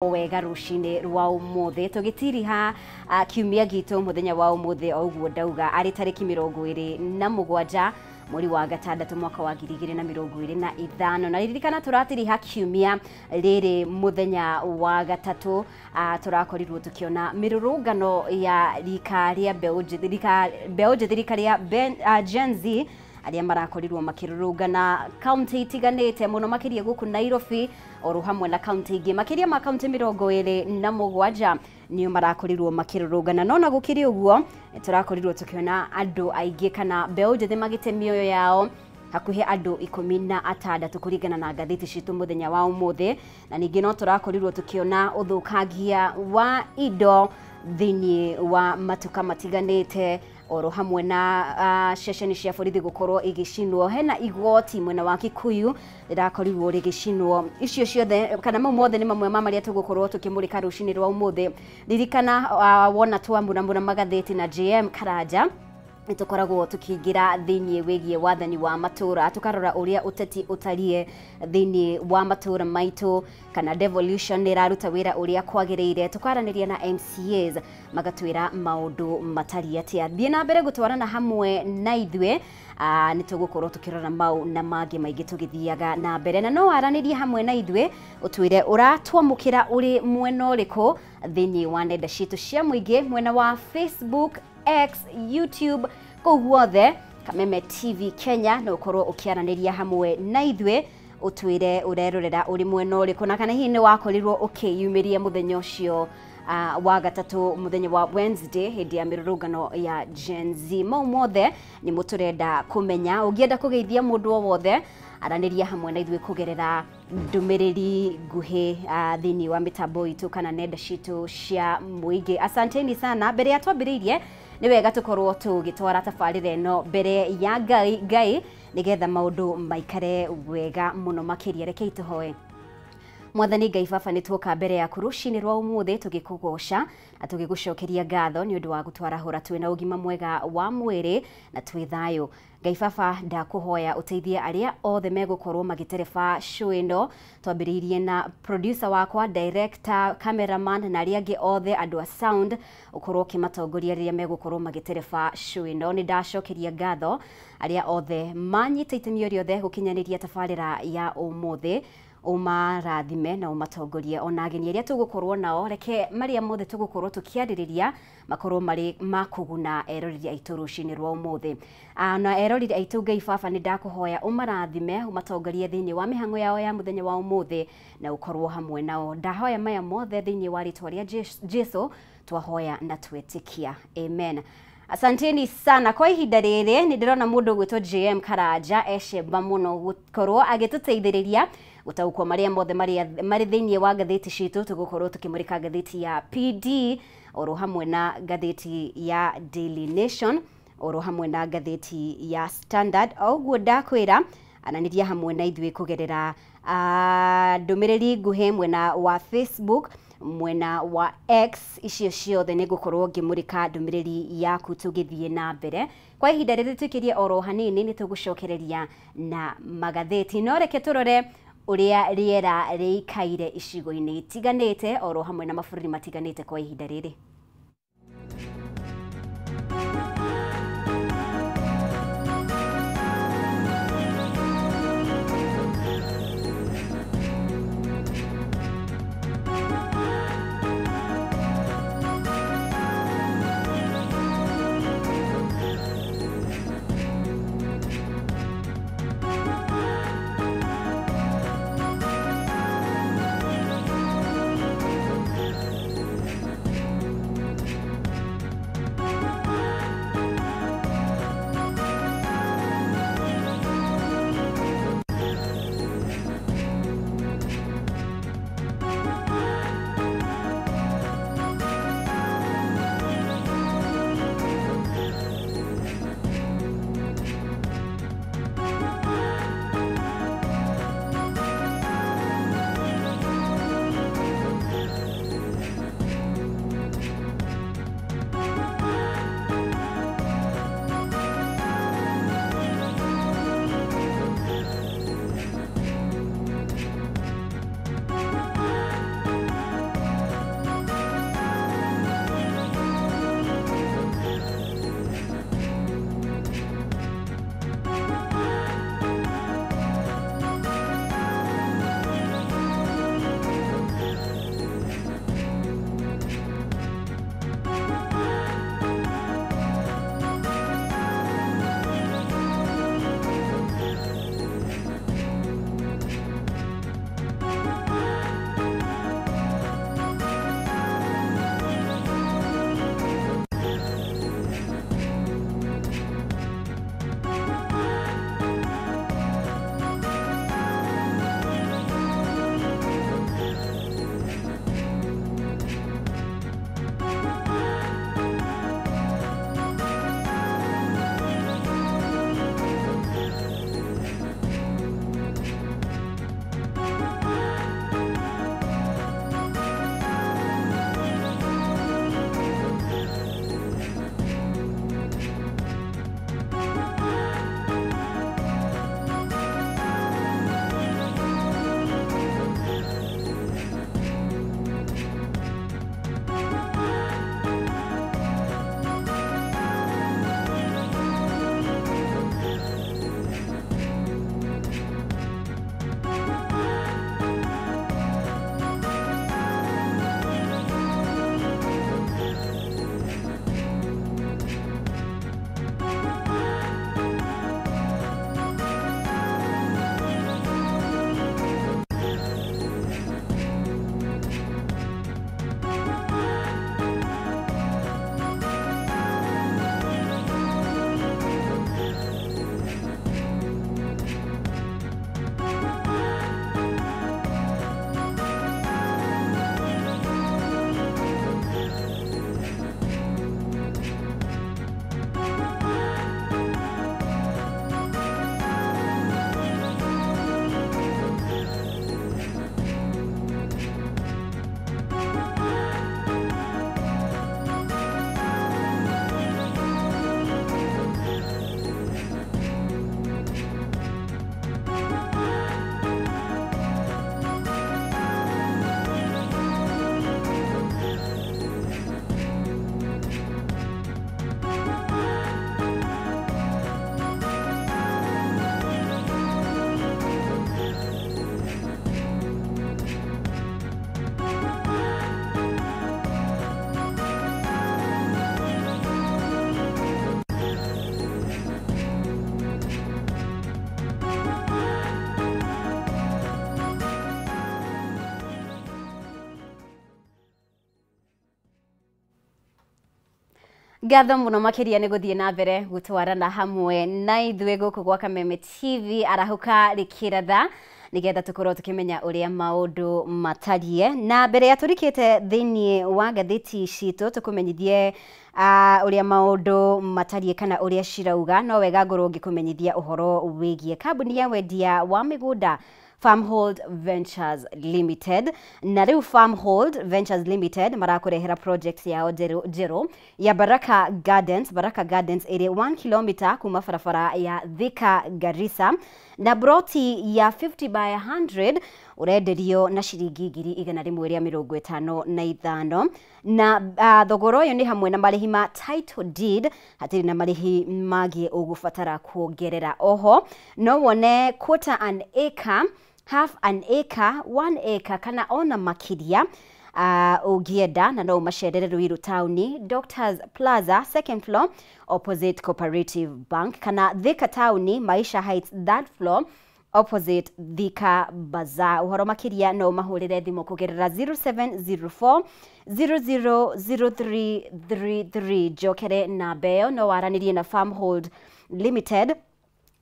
Wega rucinĩ rwa ũmũthĩ tũgĩtiriha kiumia gitũ mũthenya wa ũmũthĩ o ũguo ndauga arĩ tarĩki 27 mweri wa gatandatũ mwaka wa 2025 na ririkana tũratiriha kiumia rĩrĩ mũthenya wa gatatũ. Tũrakorirwo tũkĩona mĩrũrũngano ya rika rĩa mbeũ njĩthĩ rika rĩa Gen Z arĩa marakorirwo makĩrũrũngana kaunti itiganĩte mũno makĩria gũkũ Nairobi oro hamwe na kaunti ingĩ makĩria ma kaunti 27 nĩo marakorirwo makĩrũrũngana. No na gũkĩrĩ ũguo tũrakorirwo tũkĩona andũ aingĩ kana mbeũ njĩthĩ magĩte mĩoyo yao hakuhĩ andũ 16 kũringana na ngathĩti citũ mũthenya wa ũmũthĩ. Na ningĩ no tũrakorirwo tũkĩona ũthũkangia wa indo thĩinĩ wa matuka matiganĩte oro hamwe na ceceni cia borithi gũkorwo igĩcinwo. Hena igoti mwena wa Kikuyu rĩrakorirwo rĩgĩcinwo. Icio ciothe kana mau mothe nĩ mamwe ma marĩa tũgũkorwo tũkĩmũrĩka rũcinĩ rwa ũmũthĩ. Ririkana wona twamũramũra magathĩti na JM Karanja nĩtũkoragwo tũkĩingĩra thĩinĩ wĩgiĩ wathani wa matũra, tũkarora ũrĩa ũteti ũtariĩ thĩinĩ wa matũra maitũ kana devolution nĩ ĩraruta wĩra ũrĩa kwagĩrĩire, tũkaranĩria na MCAs magatwĩra maũndũ matariĩ atĩa. Thiĩ na mbere gũtwarana hamwe na ithuĩ, nĩ tũgũkorwo tũkĩrora mau na mangĩ maingĩ tũgĩthiaga na mbere. Na no waranĩrie hamwe na ithuĩ ũtwĩre ũratwamũkĩra ũrĩ mwena ũrĩkũ thĩinĩ wa nenda citũ cia mũingĩ, mwena wa Facebook, X, YouTube, kũu guothe Kameme TV Kenya no ũkorwo ũkĩaranĩria hamwe na ithuĩ ũtwĩre ũrerorera ũrĩ mwena ũrĩkũ na kana hihi nĩ wakorirwo ũkĩyumĩria mũthenya ũcio wa gatatũ mũthenya wa Wednesday hĩndĩ ya mĩrũrũngano ya Gen Z. Mau mothe nĩ mũtũrenda kũmenya. Ũngĩenda kũgeithia mũndũ o wothe aranĩria hamwe na ithuĩ kũgerera ndũmĩrĩri nguhĩ thĩinĩ wa mĩtambo itũ kana nenda citũ cia mũingĩ. Asanteni sana. Mbere ya twambĩrĩirie nĩ wega tũkorwo tũgĩtwara tabarĩra ĩno mbere ya Ngai nĩgetha maũndũ maikare wega mũno makĩria. Rekei tũhoe. Mwathani Ngai baba, nĩ tuoka mbere yaku rũcinĩ rwa ũmũthĩ tũgĩkũgoca na tũgĩgũcokeria ngatho nĩ ũndũ wa gũtwarahũra twĩna ũgima mwega wa mwĩrĩ na twĩ thayũ. Ngai baba, ndakũhoya ũteithie arĩa othe megũkorwo magĩtereba show ĩno. Twambĩrĩirie na producer wakwa, director, cameraman na arĩa angĩ othe andũ a sound, ũkorwo ũkĩmatongoria rĩrĩa megũkorwo magĩtereba show ĩno. Nĩ ndacokeria ngatho arĩa othe manyita itemi o rĩothe gũkinyanĩria tabarĩra ya ũmũthĩ. Ũmarathime na ũmatongorie ona ageni arĩa tũgũkorwo nao. Reke marĩa mothe tũgũkorwo tũkĩarĩrĩria makorwo marĩ ma kũguna eroreri aitũ rũcinĩ rwa ũmũthĩ. Na eroreri aitũ, Ngai baba, nĩ ndakũhoya ũmarathime ũmatongorie thĩinĩ wa mĩhang'o yao ya mũthenya wa ũmũthĩ na ũkorwo hamwe nao. Ndahoya maya mothe thĩinĩ wa rĩtwa rĩa Jesu twahoya na twetĩkia, amen. Asanteni sana. Kwa ihinda rĩrĩ nĩ ndĩrona mũndũ ũgwĩtwo JM Karanja ecemba mũno gũkorwo agĩtũteithĩrĩria gũtaũkwo marĩa mothe marĩ thĩinĩ wa ngathĩti citũ. Tũgũkorwo tũkĩmũrĩka ngathĩti ya PD oro hamwe na ngathĩti ya Daily Nation oro hamwe na ngathĩti ya Standard. O ũguo ndakwĩra aranĩria hamwe na ithuĩ kũgerera ndũmĩrĩri nguhĩ mwena wa Facebook, mwena wa X. Icio ciothe nĩ ngũkorwo ngĩmũrĩka ndũmĩrĩri yaku tũgĩthiĩ na mbere. Kwa ihinda rĩrĩ tũikĩrie oro hanini nĩ tũgũcokereria na magathĩti, no reke tũrore ũrĩa rĩera rĩikaire icigo-inĩ itiganĩte oro hamwe na mabũrũri matiganĩte kwa ihinda rĩrĩ. Ngatho muno makiria ni guthie na mbere gutwarana hamwe na ithuĩ gũkũ gwa Kameme TV arahũka rĩkĩratha nigetha tukorwo tukimenya uria maundu matarie. Na mbere ya turikite thiini wa ngathĩti citũ tukumenyithie uria maundu matarie kana uria cirauga, no wega ngorwo ngikumenyithia uhoro wigie kambuni ya wendia wa migunda Farmhold Ventures Limited. Na riu Farmhold Ventures Limited marakurehera project yao njeru ya Baraka Gardens. Baraka Gardens iri 1 km kuma barabara ya Thika Garissa, na broti ya 50 by 100 urenderio na ciringi 155,000, na thogora uyu ni hamwe na marihi ma title deed, hatiri na marihi mangi ugubatara kuongerera. Oho no wone quarter an acre, half an acre, 1 acre kana ona makiria ungienda, na no macerere Ruiru tauni, Doctors Plaza second floor opposite Cooperative Bank, kana Thika tauni, Maisha Heights third floor opposite Thika Bazaar. Uhoro makiria no mahurire thimu kugerera 0704 000333. Njokere na mbeo no waranirie na Farmhold Limited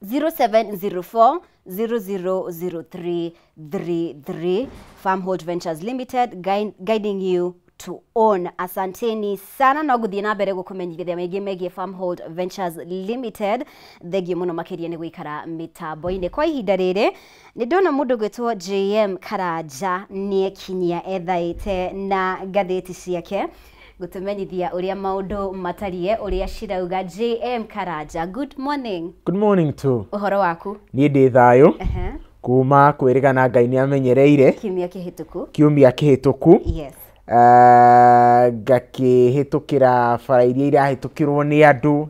0704 000333. Farmhold Ventures Limited, guiding you to own. Asanteni sana no guthie na mbere gukumenyithia maingi megie Farmhold Ventures Limited. Thengio muno makiria ni guikara mitambo-ini kwa ihinda riri. Ni ndona mundu gwitwo JM Karanja niekinyia ethaite na ngathĩti ciake gutumenyithia uria maundu matarie uria cirauga. JM Karanja, good morning. Good morning too. Uhoro waku? Ni ndi thayo. Kuma kwirigana Ngai ni amenyereire kiumia kihituku. Kiumia kihituku. Yes. Ngakĩhĩtũkĩra bara iria irahĩtũkĩrwo nĩ andũ,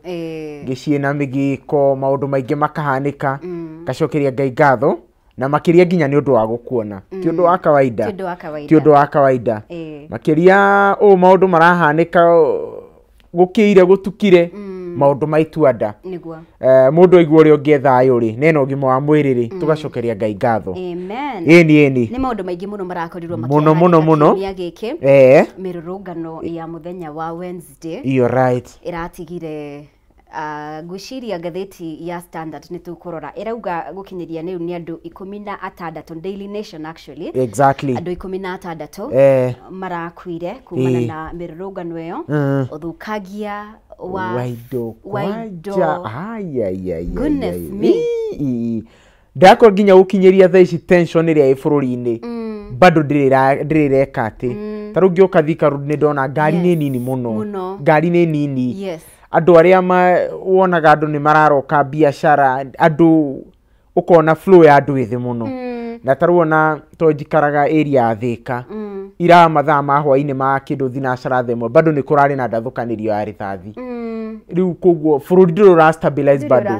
ngĩciĩ na mĩgĩko, maũndũ maingĩ makahanĩka, ngacokeria Ngai ngatho na makĩria nginya nĩ ũndũ wa gũkuona. Ti ũndũ wa kawaida. Ti ũndũ wa kawaida. Makĩria ũũ maũndũ marahanĩka gũkĩire gũtukire, maũndũ ma itua-nda. Nĩguo. Mũndũ aigua ũrĩa ũngĩ thayũ rĩ, nena ũgima wa mwĩrĩ rĩ, tũgacokeria Ngai ngatho. Amen. Ĩni ĩni. Nĩ maũndũ maingĩ mũno marakorirwo mũno mũno mũno kiumia gĩkĩ. Mĩrũrũngano ya mũthenya wa Wednesday. You're right. Ĩratigire ngwĩciria ngathĩti ya Standard nĩ tũkũrora ĩrauga gũkinyĩria rĩu nĩ andũ 16, Daily Nation actually. Exactly. Andũ 16 marakuire kumana na mĩrũrũngano ĩyo, ũthũkangia wa waindo. Goodness me. Ndakora nginya gũkinyĩria thaa ici tension ĩrĩa ĩ bũrũri-inĩ bado ndĩrĩreka atĩ ta rĩu ngĩũka Thika Road nĩ ndona ngari nĩ nini mũno, ngari nĩ nini. Yes. Andũ arĩa wonaga andũ nĩ mararoka biacara, andũ ũkona flow ya andũ ĩthĩ mũno. Na ta rĩu ona to njikaraga area ya Thika, ira mathaa ma hwaĩ-inĩ ma kĩndũ thinacara thaa ĩmwe bado nĩ kũrarĩ na ndathũkanĩrio ya rĩthathi. Rĩu koguo bũrũri ndũrĩ ũra stabilize bado.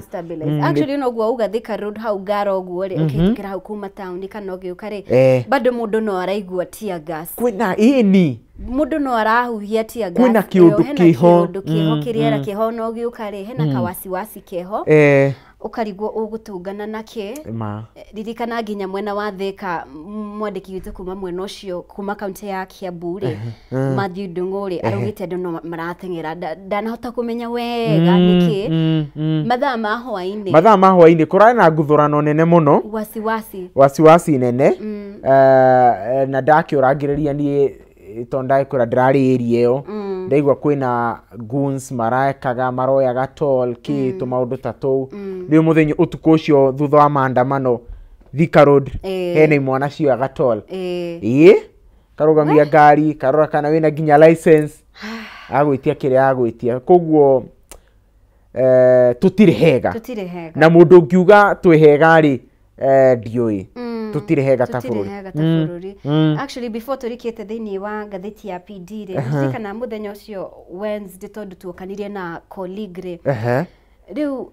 Actually no guo uga Thika Road hau ngaro ũguo rĩ, ũkĩhĩtũkĩra hau kuma taũni kana ũgĩũka rĩ, bado mũndũ no araigua tear gas. Kwĩna ĩni mũndũ no arahuhia tear gas. Kwĩna kĩũndũ kĩho, kĩho kĩrĩera kĩho no ũgĩũka rĩ, hena kawasiwasi keho, ũkarigwo ũgũtũngana nakĩ. Ririkana nginya mwena wa Thika mwandĩki witũ kuma mwena ũcio kuma kaunti ya Kiambu rĩ, Matthew Ndung'u rĩ, araugĩte andũ no marateng'era, ndanahota kũmenya wega nĩkĩ mathaa ma hwaĩ-inĩ. Mathaa ma hwaĩ-inĩ kũrarĩ na nguthũrano nene mũno, wasiwasi wasiwasi nene. Na ndakĩũrangĩrĩria niĩ tondũ ndagĩkwĩra ndĩrarĩ area ĩyo, ndaigua kwĩna goons marekaga maroyaga toll kĩ tũmaũndũ ta tũu. Rĩu mũthenya ũtukũ ũcio thutha wa maandamano Thika Road hena imwana cioyaga toll, ĩĩ karũgamia ngari karora kana wĩna nginya license, agwĩtia kĩrĩa agwĩtia. Koguo tũtirĩ hega, na mũndũ ũngiuga twĩ hega rĩ, ndiũĩ. Tũtirĩ hega ta bũrũri. Actually before tũrikĩte thĩinĩ wa ngathĩti ya PD rĩ, ririkana mũthenya ũcio Wednesday tondũ tuokanirie na colleague rĩ, rĩu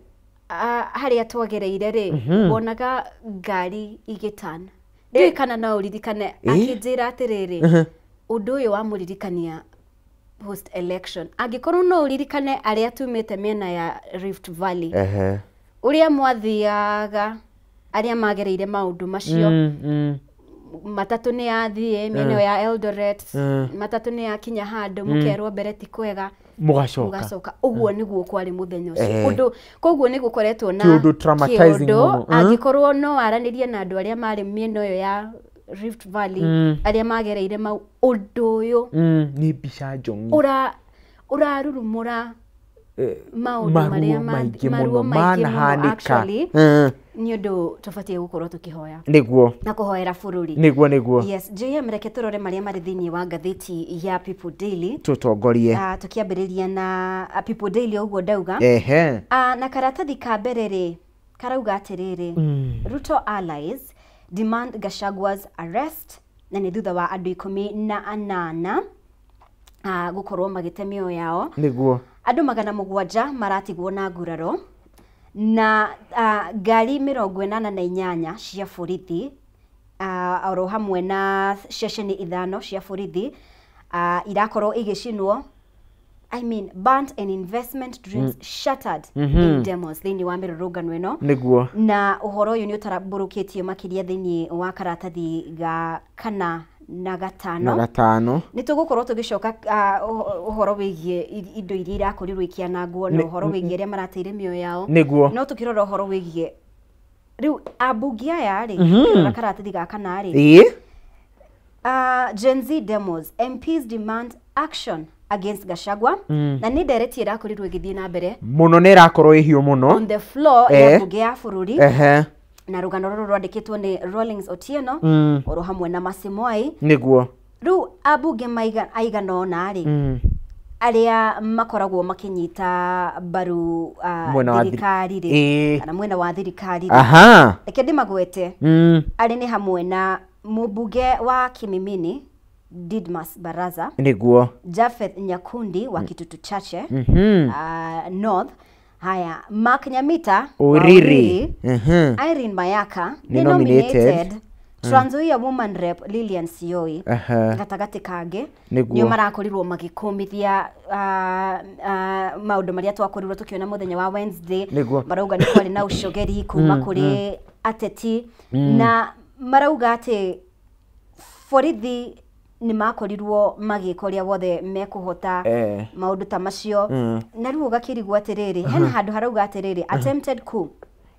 harĩa twagereire rĩ, wonaga ngari igĩtana. Ndiũĩ kana no ũririkane akĩnjĩra atĩrĩrĩ, ũndũ ũyũ wamũririkania post election. Angĩkorwo no ũririkane arĩa tumĩte mĩena ya Rift Valley, ũrĩa mwathiaga arĩa magereire maũndũ macio, Matatu nĩ yathiĩ mĩena ya Eldoret, matatu nĩ yakinya handũ mũkerwo mbere ti kwega, mũgacoka. Ũguo nĩguo kwarĩ mũthenya ũcio. Ũndũ koguo nĩ gũkoretwo na kĩũndũ traumatizing mũno. Angĩkorwo no aranĩrie na andũ arĩa marĩ mĩena ĩyo ya Rift Valley, arĩa magereire mau ũndũ ũyũ, nĩ mbica njong'i ũrarurumũra maũndũ marĩa maingĩ mũno manahanĩka. Nĩ ũndũ tũbatiĩ gũkorwo tũkĩhoya nĩguo na kũhoera bũrũri. Nĩguo. Yes, JM, reke tũrore marĩa marĩ thĩinĩ wa ngathĩti ya People Daily. Tũtongorie. Tũkĩambĩrĩria na People Daily ũguo ndauga. Na karatathi ka mbere rĩ karauga atĩrĩrĩ, Ruto allies demand Gachagua's arrest, na nĩ thutha wa andũ 18 gũkorwo magĩte mĩoyo yao. Nĩguo. Andũ 700 maratigwo na nguraro, na ngari 88 cia borithi, oro hamwe na ceceni 5 cia borithi irakorwo igĩcinwo. I mean, burnt and investment dreams shattered in demos thĩinĩ wa mĩrũrũngano ĩno. Nĩguo. Na ũhoro ũyũ nĩ ũtarambũrũkĩtio makĩria thĩinĩ wa karatathi ga 4 na 5. Nĩ tũgũkorwo tũgĩcoka ũhoro wĩgiĩ indo iria irakorirwo ikĩanangwo na ũhoro wĩgiĩ arĩa marateire mĩoyo yao. Nĩguo. No tũkĩrora ũhoro wĩgiĩ rĩu ambunge aya rĩ, tũkĩrora karatathi ga 4 rĩ, Gen Z demos, MPs demand action against Gachagua. Na nĩ ndereti ĩrakorirwo ĩgĩthiĩ na mbere mũno, nĩ ĩrakorwo ĩhiũ mũno on the floor ya bunge ya bũrũri. Na rũgano rũrũ rwandĩkĩtwo nĩ Rawlings Otieno oro hamwe na Mercy Mwai. Nĩguo. Rĩu ambunge aigana ũna rĩ, arĩa makoragwo makĩnyita mbaru thirikari rĩ, kana mwena wa thirikari rĩ, reke ndĩmagwete. Arĩ nĩ hamwe na mũmbunge wa Kimimini Didmas Baraza. Nĩguo. Japheth Nyakundi wa Kitutu Chache North. Haya, Mark Nyamita Uriri, Irene Mayaka ni nominated, Trans Nzoia Woman Rep Lilian Sioi gatagatĩ kangĩ nĩo marakorirwo magĩkũmithia maũndũ marĩa twakorirwo tũkĩona mũthenya wa Wednesday. Marauga nĩ kwarĩ na ũcogeri kuma kũrĩ ateti, na marauga atĩ borithi nĩ makorirwo magĩka ũrĩa wothe mekũhota maũndũ ta macio. Na rĩu ũgakĩrigwo atĩrĩrĩ, hena handũ harauga atĩrĩrĩ, attempted coup.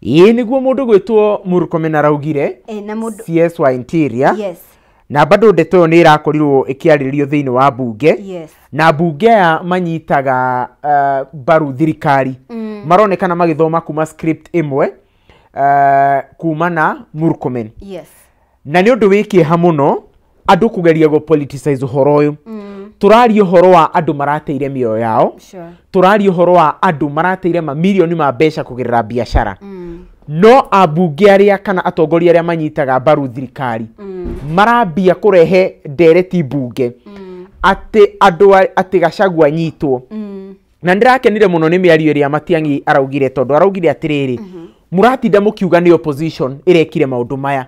Ĩĩ, nĩguo mũndũ gwĩtwo Murkomen araugire, CS wa Interior. Yes. Na bado ndeto ĩyo nĩ ĩrakorirwo ĩkĩarĩrĩrio thĩinĩ wa bunge. Yes. Na bunge aya manyitaga mbaru thirikari, maronekana magĩthoma kuma script ĩmwe kuma na Murkomen. Yes. Na nĩ ũndũ wĩ kĩeha mũno andũ kũgeria gũ politicize ũhoro ũyũ. Tũraria ũhoro wa andũ marateire mĩoyo yao. Tũraria ũhoro wa andũ marateire mamirioni ma mbeca kũgerera biacara. No ambunge arĩa kana atongoria arĩa manyitaga mbaru thirikari marambia kũrehe ndereti mbunge atĩ andũ atĩ Gachagua anyitwo. Na ndĩrakenire mũno nĩ mĩario ĩrĩa Matiang'i araugire, tondũ araugire atĩrĩrĩ, mũratinda mũkiuga nĩ opposition ĩrekire maũndũ maya,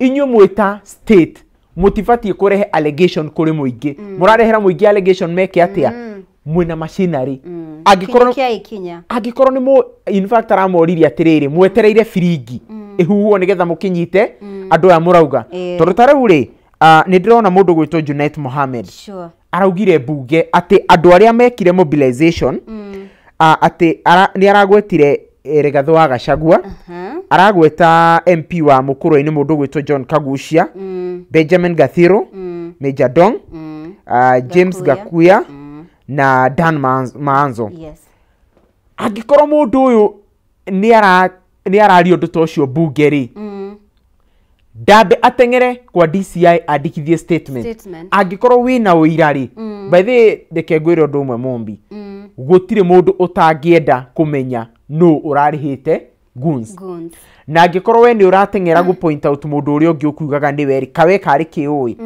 inyuĩ mwĩta state mũtibatiĩ kũrehe allegation kũrĩ mũingĩ. Mũrarehera mũingĩ allegation meke atĩa? Mwĩna machinery. Angĩkorwo nĩ mũ, in fact aramoririe atĩrĩrĩ, mwetereire biringi ĩhuhwo nĩgetha mũkĩnyite andũ aya mũrauga. Tondũ ta rĩu rĩ, nĩ ndĩrona mũndũ gwĩtwo Junet Mohamed araugire mbunge atĩ andũ arĩa mekire mobilization, atĩ nĩ aragwetire Rigathĩ wa Gachagua, aragweta MP wa Mukurwe-inĩ mũndũ gwĩtwo John Kagucia, Benjamin Gathiro, Major Dong, James Gakuya na Dan Maanzo. Yes. Angĩkorwo mũndũ ũyũ nĩ araria ũndũ ta ũcio mbunge rĩ, ndambe ateng'ere kwa DCI andĩkithie statement. Angĩkorwo wĩna ũira rĩ, by the way, reke ngwĩre ũndũ ũmwe Mumbi, gũtirĩ mũndũ ũtangĩenda kũmenya nũ ũrarĩhĩte goons. Na angĩkorwo we nĩ ũrateng'era gũ point out mũndũ ũrĩa ũngĩ ũkugaga nĩ we rĩ, kawe karĩ kĩũĩ.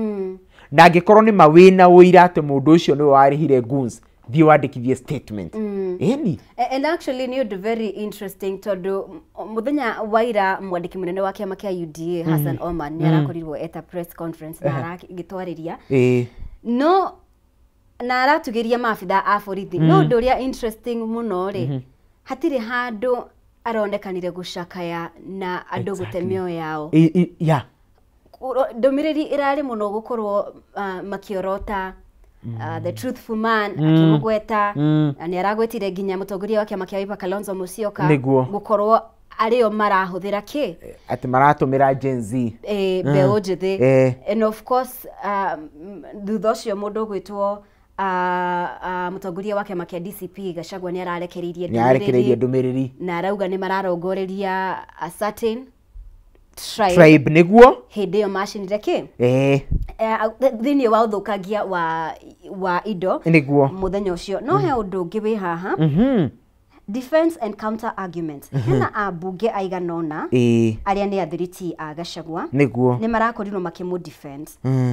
Na angĩkorwo nĩ ma wĩna ũira atĩ mũndũ ũcio nĩwe warĩhire goons, thiĩ wandĩkithie statement. Ĩni. And actually nĩ ũndũ very interesting tondũ mũthenya wa ira mwandĩki mũnene wa kĩama kĩa UDA Hassan Omar nĩ arakorirwo eta press conference na aragĩtwarĩria no na aratugĩria maabitha a borithi. No ũndũ ũrĩa interesting mũno rĩ, hatirĩ handũ aronekanire gũcakaya na andũ gũte mĩoyo yao. Ndũmĩrĩri ĩrarĩ mũno gũkorwo makĩorota the truthful man akĩmũgweta, na nĩ aragwetire nginya mũtongoria wa kĩama kĩa Wiper Kalonzo Musyoka gũkorwo arĩo marahũthĩra kĩ atĩ maratũmĩra Gen Z, mbeũ njĩthĩ. And of course thutha ũcio mũndũ ũgwĩtwo mũtongoria wa kĩama kĩa DCP Gachagua nĩ ararekereirie ndũmĩrĩri na arauga nĩ mararongoreria a certain tribe nĩguo hĩndĩ ĩyo macinire kĩ thĩinĩ wa ũthũkangia wa indo nĩguo mũthenya ũcio. No he ũndũ ũngĩ wĩ haha, defense and counter arguments. Hena ambunge aigana ũna arĩa nĩ athiriti a Gachagua nĩguo nĩ marakorirwo makĩmũ defend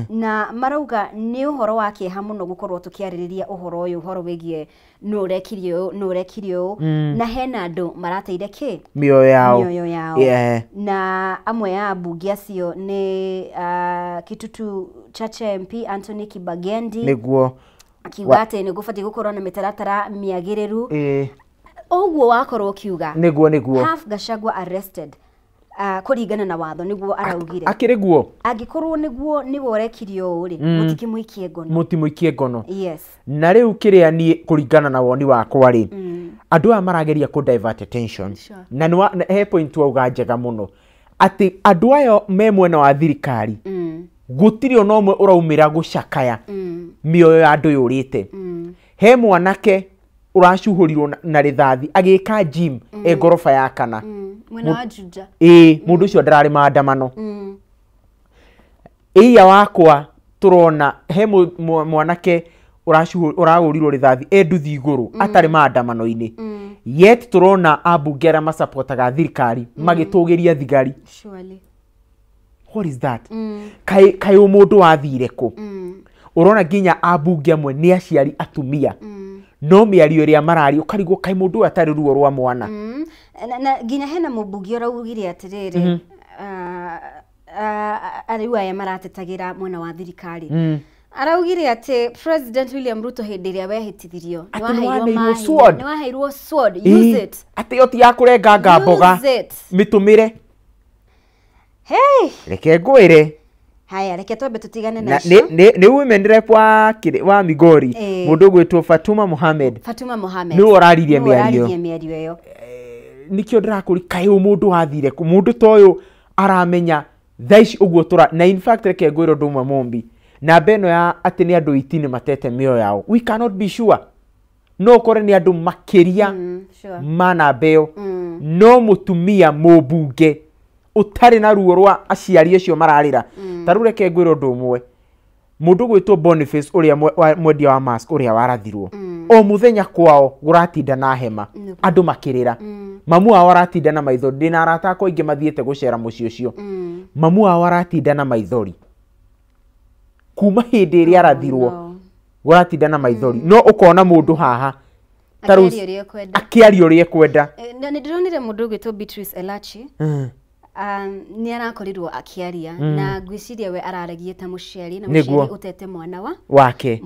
na marauga nĩ ũhoro wa kĩeha mũno gũkorwo tũkĩarĩrĩria ũhoro ũyũ, ũhoro wĩgiĩ nũ ũrekirie ũũ, nũ ũrekirie ũũ, na hena andũ marateire kĩ mĩoyo yao. Na amwe a ambunge acio nĩ Kitutu Chache MP Anthony Kibagendi nĩguo akiuga atĩ nĩ gũbatiĩ gũkorwo na mĩtaratara mĩagĩrĩru. Ũguo wakorwo ũkiuga nĩguo have Gachagua arrested kũringana na watho nĩguo araugire akĩrĩ guo angĩkorwo nĩguo nĩwe ũrekirie ũũ rĩ, mũtikĩmũikie ngono, mũtimũikie ngono. Yes. Na rĩu kĩrĩa niĩ kũringana na woni wakwa rĩ, andũ aya marageria kũ divert attention. Na he point wauga njega mũno atĩ andũ aya me mwena wa thirikari gũtirĩ ona ũmwe ũraumĩra gũcakaya mĩoyo ya andũ yũrĩte. He mwanake ũracuhũrirwo na rithathi agĩka gym e ngoroba ya kana mwena wa Juja. Mũndũ ũcio ndararĩ maandamano. Ĩia wakwa tũrona he mwanake ũrahũrirwo rithathi e nduthi igũrũ atarĩ maandamano-inĩ, yet tũrona ambunge arĩa macapotaga thirikari magĩtũgĩria thigari. Surely. What is that? Kaĩ mũndũ wathire kũ? Ũrona nginya ambunge amwe nĩ aciari atumia no mĩario ĩrĩa mararia ũkarigwo kaĩ mũndũ ũyũ atarĩ ruo rwa mwana. Na nginya hena mũmbunge ũraugire atĩrĩrĩ, rĩu aya maratetagĩra mwena wa thirikari, araugire atĩ President William Ruto hĩndĩ ĩrĩa wehĩtithirio nĩ waheirwo sword, use it, atĩ ĩyo ti ya kũrenganga mboga, mĩtũmĩre. Hey, reke ngwĩre. Haya, reke twambe tũtigane na icio. Nĩ women rep wa Migori, mũndũ ũgwĩtwo Fatuma Mohamed. Fatuma Mohamed nĩwe ũraririe mĩario ĩyo. Nĩkĩo ndĩrakũria kaĩ mũndũ wathire kũ? Mũndũ ta ũyũ aramenya thaa ici ũguo tũra na in fact reke ngwĩre ũndũ ũmwe Mumbi, namba ĩno ya atĩ nĩ andũ 18 matete mĩoyo yao, we cannot be sure. No ũkore nĩ andũ makĩria ma namba ĩyo. No mũtumia mũmbunge ũtarĩ na ruo rwa aciari acio mararĩra. Ta rĩu reke ngwĩre ũndũ ũmwe, mũndũ ũgwĩtwo Boniface ũrĩa mwendia wa mask ũrĩa warathirwo, o mũthenya kwao gũratinda na hema andũ makĩrĩra, mamu wao aratinda na maithori. Ndĩna arata akwa aingĩ mathiĩte gũcera mũciĩ ũcio, mamu wao aratinda na maithori kuma hĩndĩ ĩrĩa arathirwo, gũratinda na maithori. No ũkona mũndũ haha akĩaria ũrĩa ekwenda. Nĩ ndĩronire mũndũ ũgwĩtwo Beatrice Elachi nĩ arakorirwo akĩaria, na ngwĩciria we araragia ta mũciari, na mũciari ũtete mwana wake.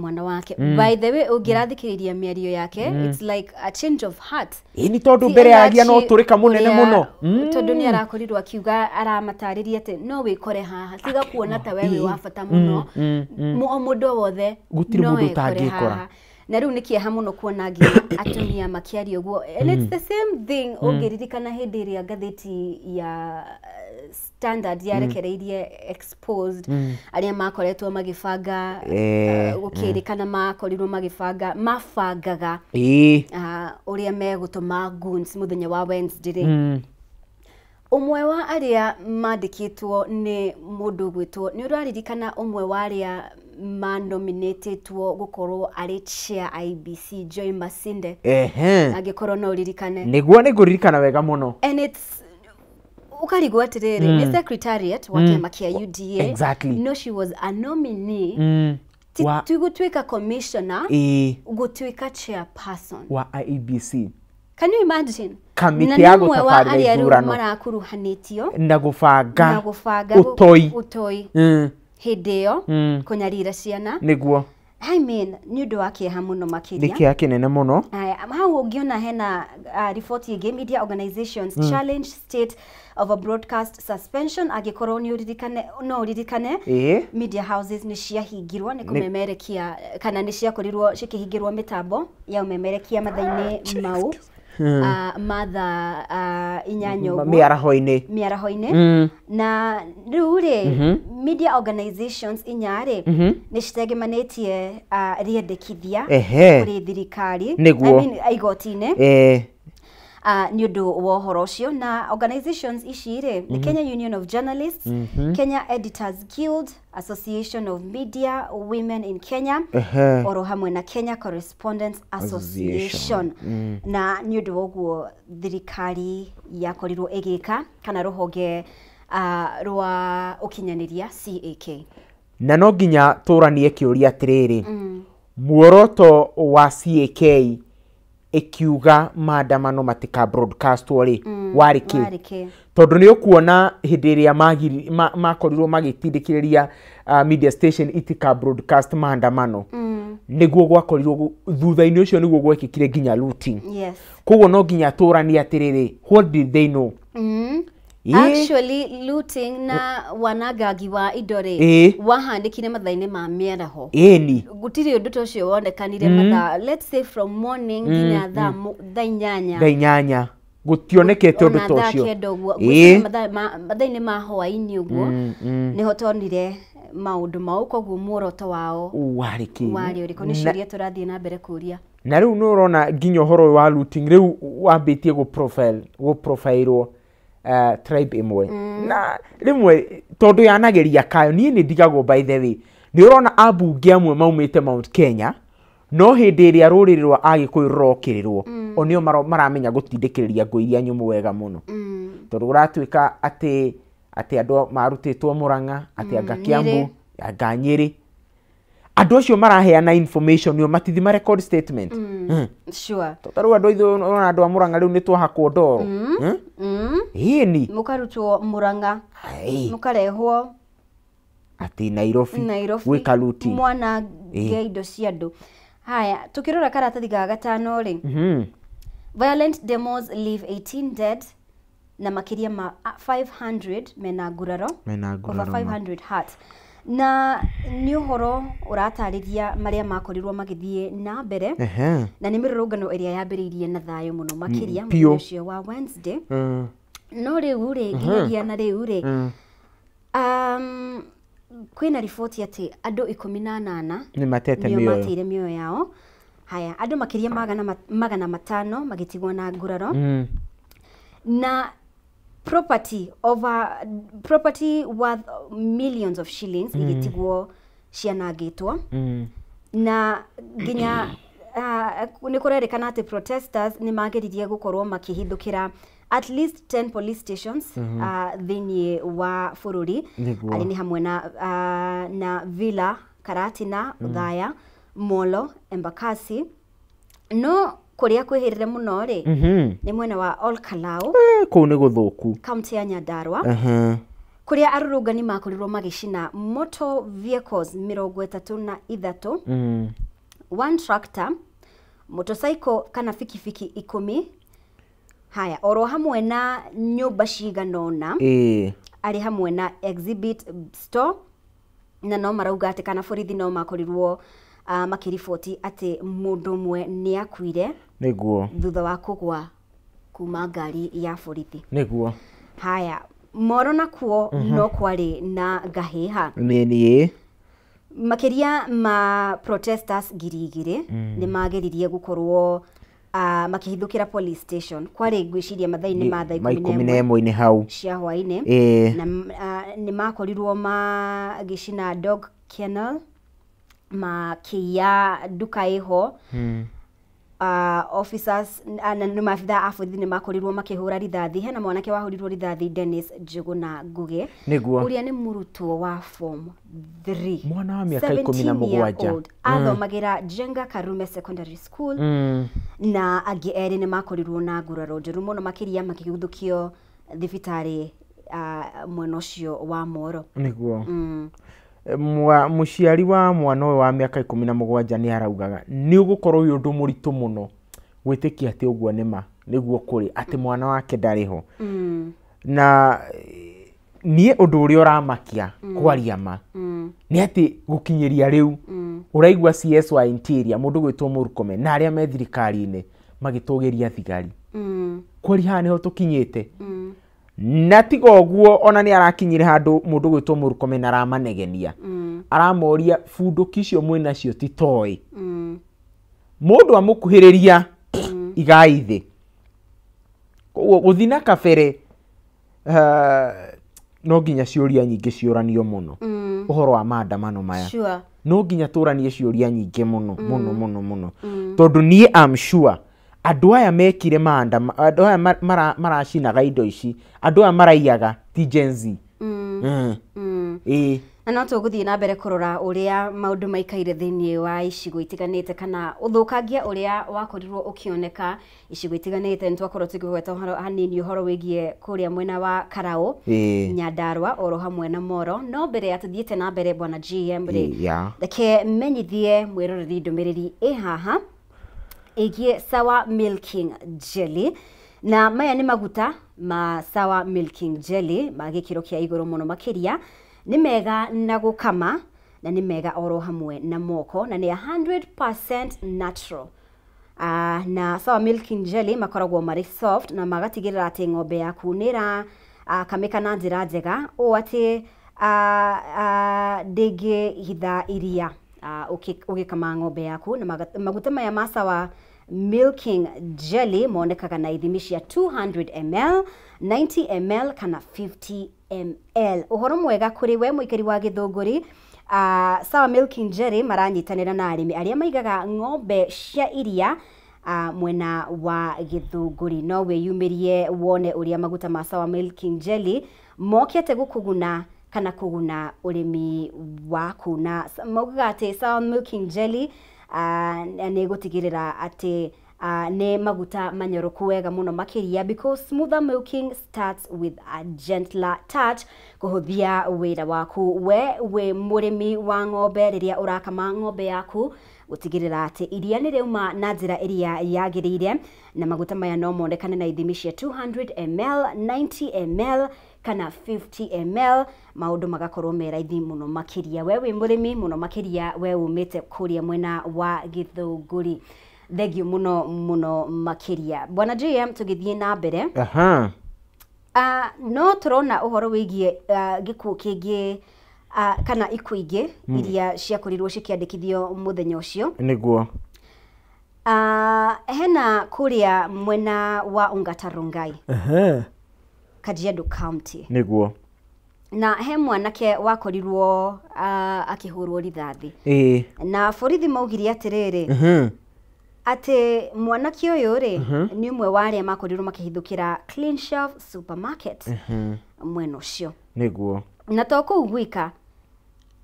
By the way, ũngĩrathikĩrĩria mĩario yake, it's like a change of heart. Ĩni tondũ mbere yagia no tũrĩka mũnene mũno, tondũ nĩ arakorirwo akiuga, aramatarĩria atĩ no wĩkore haha, tiga kuona ta we wĩ wa bata mũno, o mũndũ wothe gũtirĩ mũndũ ũtangĩkora. Na rĩu nĩ kĩeha mũno kuona nginya atumia makĩaria ũguo. And it's the same thing ũngĩririkana hĩndĩ ĩrĩa ngathĩti ya Standard yarekereirie exposed arĩa makoretwo magĩbanga, gũkĩrĩkana makorirwo magĩbanga, mabangaga ũrĩa megũtũma goons mũthenya wa Wednesday rĩ. Ũmwe wa arĩa mandĩkĩtwo nĩ mũndũ ũgwĩtwo, nĩ ũraririkana ũmwe wa arĩa manominatĩtwo gũkorwo arĩ chair IBC, Joy Masinde? Angĩkorwo no ũririkane. Nĩguo nĩngũririkana wega mũno. And it's ũkarigwo atĩrĩrĩ, nĩ secretariat wa kĩama kĩa UDA. Exactly. No, she was a nominee. Ti gũtuĩka commissioner, gũtuĩka chairperson wa IEBC. Can you imagine? Kamĩtĩ ya gũtabarĩra ithurano marakuruhanĩtio na gũbanga ũtoi hĩndĩ ĩyo kũnyarira ciana. Nĩguo. I mean, nĩ ũndũ wa kĩeha mũno Nĩ makĩria. kĩeha kĩnene mũno. Aya, hau ũngĩona hena riboti ĩngĩ, media organizations challenge state of a broadcast suspension. Angĩkorwo nĩ ũririkane, no ũririkane media houses nĩ ciahingirwo nĩ kũmemerekia, kana nĩ ciakorirwo cikĩhingĩrwo mĩtambo ya ũmemerekia mathaa-inĩ mau ma thaa 8 ũguo, mĩaraho-inĩ. Mĩaraho-inĩ. Na rĩu rĩ, media organizations 4 rĩ, nĩ citengemanĩtie rĩendekithia kũrĩ thirikari. Nĩguo. I mean, igoti-inĩ, nĩ ũndũ wa ũhoro ũcio. Na organizations ici rĩ, nĩ Kenya Union of Journalists, Kenya Editors Guild, Association of Media Women in Kenya, oro hamwe na Kenya Correspondents Association. Na nĩ ũndũ wa ũguo thirikari yakorirwo ĩgĩka, kana rũhonge rwa ũkinyanĩria, CAK. Na no nginya tũranie kĩũria atĩrĩrĩ, muoroto wa CAK ĩkiuga maandamano matika broadcastwo rĩ, warĩ kĩ? Warĩ kĩ? Tondũ nĩ ũkuona hĩndĩ ĩrĩa makorirwo magĩtindĩkĩrĩria media station itika broadcast maandamano, nĩguo gwakorirwo thutha-inĩ ũcio nĩguo gwekĩkire nginya looting. Koguo no nginya tũranie atĩrĩrĩ, what did they know? Actually, looting na wanangagi wa indo rĩ, wahanĩkire mathaa-inĩ ma mĩaraho. Gũtirĩ ũndũ ta ũcio wonekanire mathaa, let's say from morning nginya thaa 8. Thaa 8 gũtionekete ũndũ ona ta thaa ũcio. 9 ũguo. Ngwĩciria mathaa-inĩ ma hwaĩ-inĩ ũguo nĩho tonire maũndũ mau. Koguo muoroto wao warĩ kĩ? Warĩ ũrĩkũ? Nĩ ciũria tũrathiĩ na mbere kũria. Na rĩu nĩ ũrona nginya ũhoro ũyũ wa looting rĩu wambĩtie gũprofilwo tribe ĩmwe, na rĩmwe tondũ yanageria kayo niĩ nĩ ndigagwo. By the way, nĩ ũrona ambunge amwe maumĩte Mount Kenya, no hĩndĩ ĩrĩa rũrĩrĩ rwa Agĩkũyũ rũrokĩrĩrwo, o nĩo maramenya gũtindĩkĩrĩria ngũ iria nyũmũ wega mũno, tondũ kũratuĩka atĩ andũ marutĩtwo Mũrang'a, atĩ anga Kiambu, Nyĩrĩ. Anga Nyĩrĩ, andũ acio maraheana information nĩo matithima record statement. Ta rĩu andũ aitũ, ũrona andũ a Mũrang'a rĩu nĩ twahakwo ndoro. Ĩni. Mũkarutwo Mũrang'a, mũkarehwo atĩ Nairobi, Nairobi gwĩka looting. Mwanange indo cia andũ. Haya, tukĩrora karatathi ga gatano rĩ, violent demos leave 18 dead na makĩria ma 500 mena nguraro. Mena Over nguraro ma. 500 hurt. Na nĩ ũhoro ũratarĩria marĩa makorirwo magĩthiĩ na mbere, na nĩ mĩrũrũngano ĩrĩa yambĩrĩirie na thayũ mũno makĩria Piũ. mũthenya ũcio wa Wednesday. No rĩu rĩ, nginyagia na rĩu rĩ, kwĩna riboti atĩ andũ 18 nĩ matete nĩo mĩoyo. Mateire mĩoyo yao. Haya, andũ makĩria 500 magĩtigwo na nguraro, na property over property worth millions of shillings igĩtigwo cianangĩtwo. Na nginya nĩ kũrerĩkana atĩ protesters nĩ mageririe gũkorwo makĩhithũkĩra at least 10 police stations thĩinĩ wa bũrũri. Arĩ nĩ hamwe na Villa, Karatina, Othaya, Molo, Embakasi. No kũrĩa kwĩhĩrĩre mũno rĩ, nĩ mwena wa Olkalau, Kũu nĩ gũthũku. Kaunti ya Nyandarua, kũrĩa arũrũngani makorirwo magĩcina motor vehicles 33, one tractor, motorcycle kana bikibiki 10, haya, oro hamwe na nyũmba cigana ũna, arĩ hamwe na exhibit store. Na no marauga atĩ, kana borithi no makorirwo makĩriboti atĩ mũndũ ũmwe nĩ akuire thutha wa kũgwa kuma ngari ya borithi. Haya, Moro nakuo no kwarĩ na ngahĩha. Nĩ Makĩria ma protesters 2000 nĩ mageririe gũkorwo makĩhithũkĩra police station. Kwarĩ, ngwĩciria, mathaa-inĩ ma thaa ma 11 11-inĩ hau cia hwaĩ-inĩ. Na nĩ makorirwo magĩcina dog kennel, makĩiya nduka ĩho. Officers na nĩ maabitha a borithi nĩ makorirwo makĩhũra rithathi. Hena mwanake wahũrirwo rithathi, Dennis Njũgũna Ngũgĩ, ũrĩa nĩ mũrutwo wa form 3. Mwana wa mĩaka 17. 17 year old, athomagĩra Jenga Karume Secondary School. Na angĩ erĩ nĩ makorirwo na nguraro njũru mũno makĩria, makĩguthũkio thibitarĩ mwena ũcio wa Moro. Mũciari wa mwana ũyũ wa mĩaka 17 nĩ araugaga nĩ ũgũkorwo wĩ ũndũ mũritũ mũno gwĩtĩkia atĩ ũguo nĩ ma nĩguo kũrĩ atĩ mwana wake ndarĩ ho. Na niĩ ũndũ ũrĩa ũramakia kwaria ma nĩ atĩ gũkinyĩria rĩu ũraigua CS wa Interior mũndũ gwĩtwo Murkomen na arĩa me thirikari-inĩ magĩtũgĩria thigari. Kwaria haha nĩho tũkinyĩte. Na tiga ũguo ona nĩ arakinyire handũ mũndũ gwĩtwo Murkomen aramanegenia. Aramoria bunduki icio mwĩnacio ti toy. Mũndũ amũkuhĩrĩria igai thĩ. Koguo gũthiĩ na kabere no nginya ciũria nyingĩ ciũranio mũno ũhoro wa maandamano maya. Sure. No nginya tũranie ciũria nyingĩ mũno mũno mũno mũno tondũ niĩ am sure andũ aya mekire maandamano, andũ aya maracinaga indo ici, andũ aya maraiyaga ti Gen Z. Ĩĩ. Na no tũgũthiĩ na mbere kũrora ũrĩa maũndũ maikaire thĩinĩ wa icigo itiganĩte kana ũthũkangia ũrĩa wakorirwo ũkĩoneka icigo itiganĩte. Nĩ twakorwo tũkĩgweta ũhoro hanini ũhoro wĩgiĩ kũrĩa mwena wa Karau, Nyandarua oro hamwe na Moro. No mbere ya tũthiĩte na mbere bwana GM rĩ, reke menyithie mwĩroreri ndũmĩrĩri ĩ haha ĩgiĩ Sawa Milking Jelly. Na maya nĩ maguta ma Sawa Milking Jelly ma gĩkĩro kĩa igũrũ mũno makĩria. Nĩ mega na gũkama na nĩ mega oro hamwe na moko na nĩ 100% natural. Na Sawa Milking Jelly makoragwo marĩ soft na magatigĩrĩra atĩ ng'ombe yaku nĩ ĩra kamĩka na njĩra njega ũũ atĩ ndĩngĩhitha iria ũgĩkama ng'ombe yaku. Na maguta maya ma Sawa Milking Jelly monekaga na ithimi cia 200 ml, 90 ml kana 50 ml. Ũhoro mwega kũrĩ we mũikari wa Gĩthũngũri, Sawa Milking Jelly maranyitanĩra na arĩmi arĩa maigaga ng'ombe cia iria mwena wa Gĩthũngũri. No wĩyumĩrie wone ũrĩa maguta ma Sawa Milking Jelly mokĩte gũkũguna kana kũguna ũrĩmi waku. Na maugaga atĩ Sawa Milking Jelly nĩ gũtigĩrĩra atĩ nĩ maguta manyoroku wega mũno makĩria because smoother milking starts with a gentler touch. Kũhũthia wĩra waku we wĩ mũrĩmi wa ng'ombe rĩrĩa ũrakama ng'ombe yaku gũtigĩrĩra atĩ iria nĩ rĩauma na njĩra ĩrĩa yagĩrĩire. Na maguta maya no monekane na ithimi cia 200 ml, 90 ml kana 50 ml. Maũndũ magakorwo me raithi mũno makĩria we wĩ mũrĩmi mũno makĩria we umĩte kũrĩa mwena wa Gĩthũngũri. Thengiũ mũno mũno makĩria bwana JM. Tũgĩthiĩ na mbere, no tũrona ũhoro wĩgiĩ gĩkuũ kĩngĩ kana ikuũ ingĩ iria ciakorirwo cikĩandĩkithio mũthenya ũcio. Nĩguo. Hena kũrĩa mwena wa Ongata Rongai, Kajiado County. Nĩguo. Na he mwanake wakorirwo akĩhũrwo rithathi. Na borithi maugire atĩrĩrĩ atĩ mwanake ũyũ rĩ nĩ ũmwe wa arĩa makorirwo makĩhithũkĩra Clean Shelf Supermarket mwena ũcio. Nĩguo. Na to kũu gwika,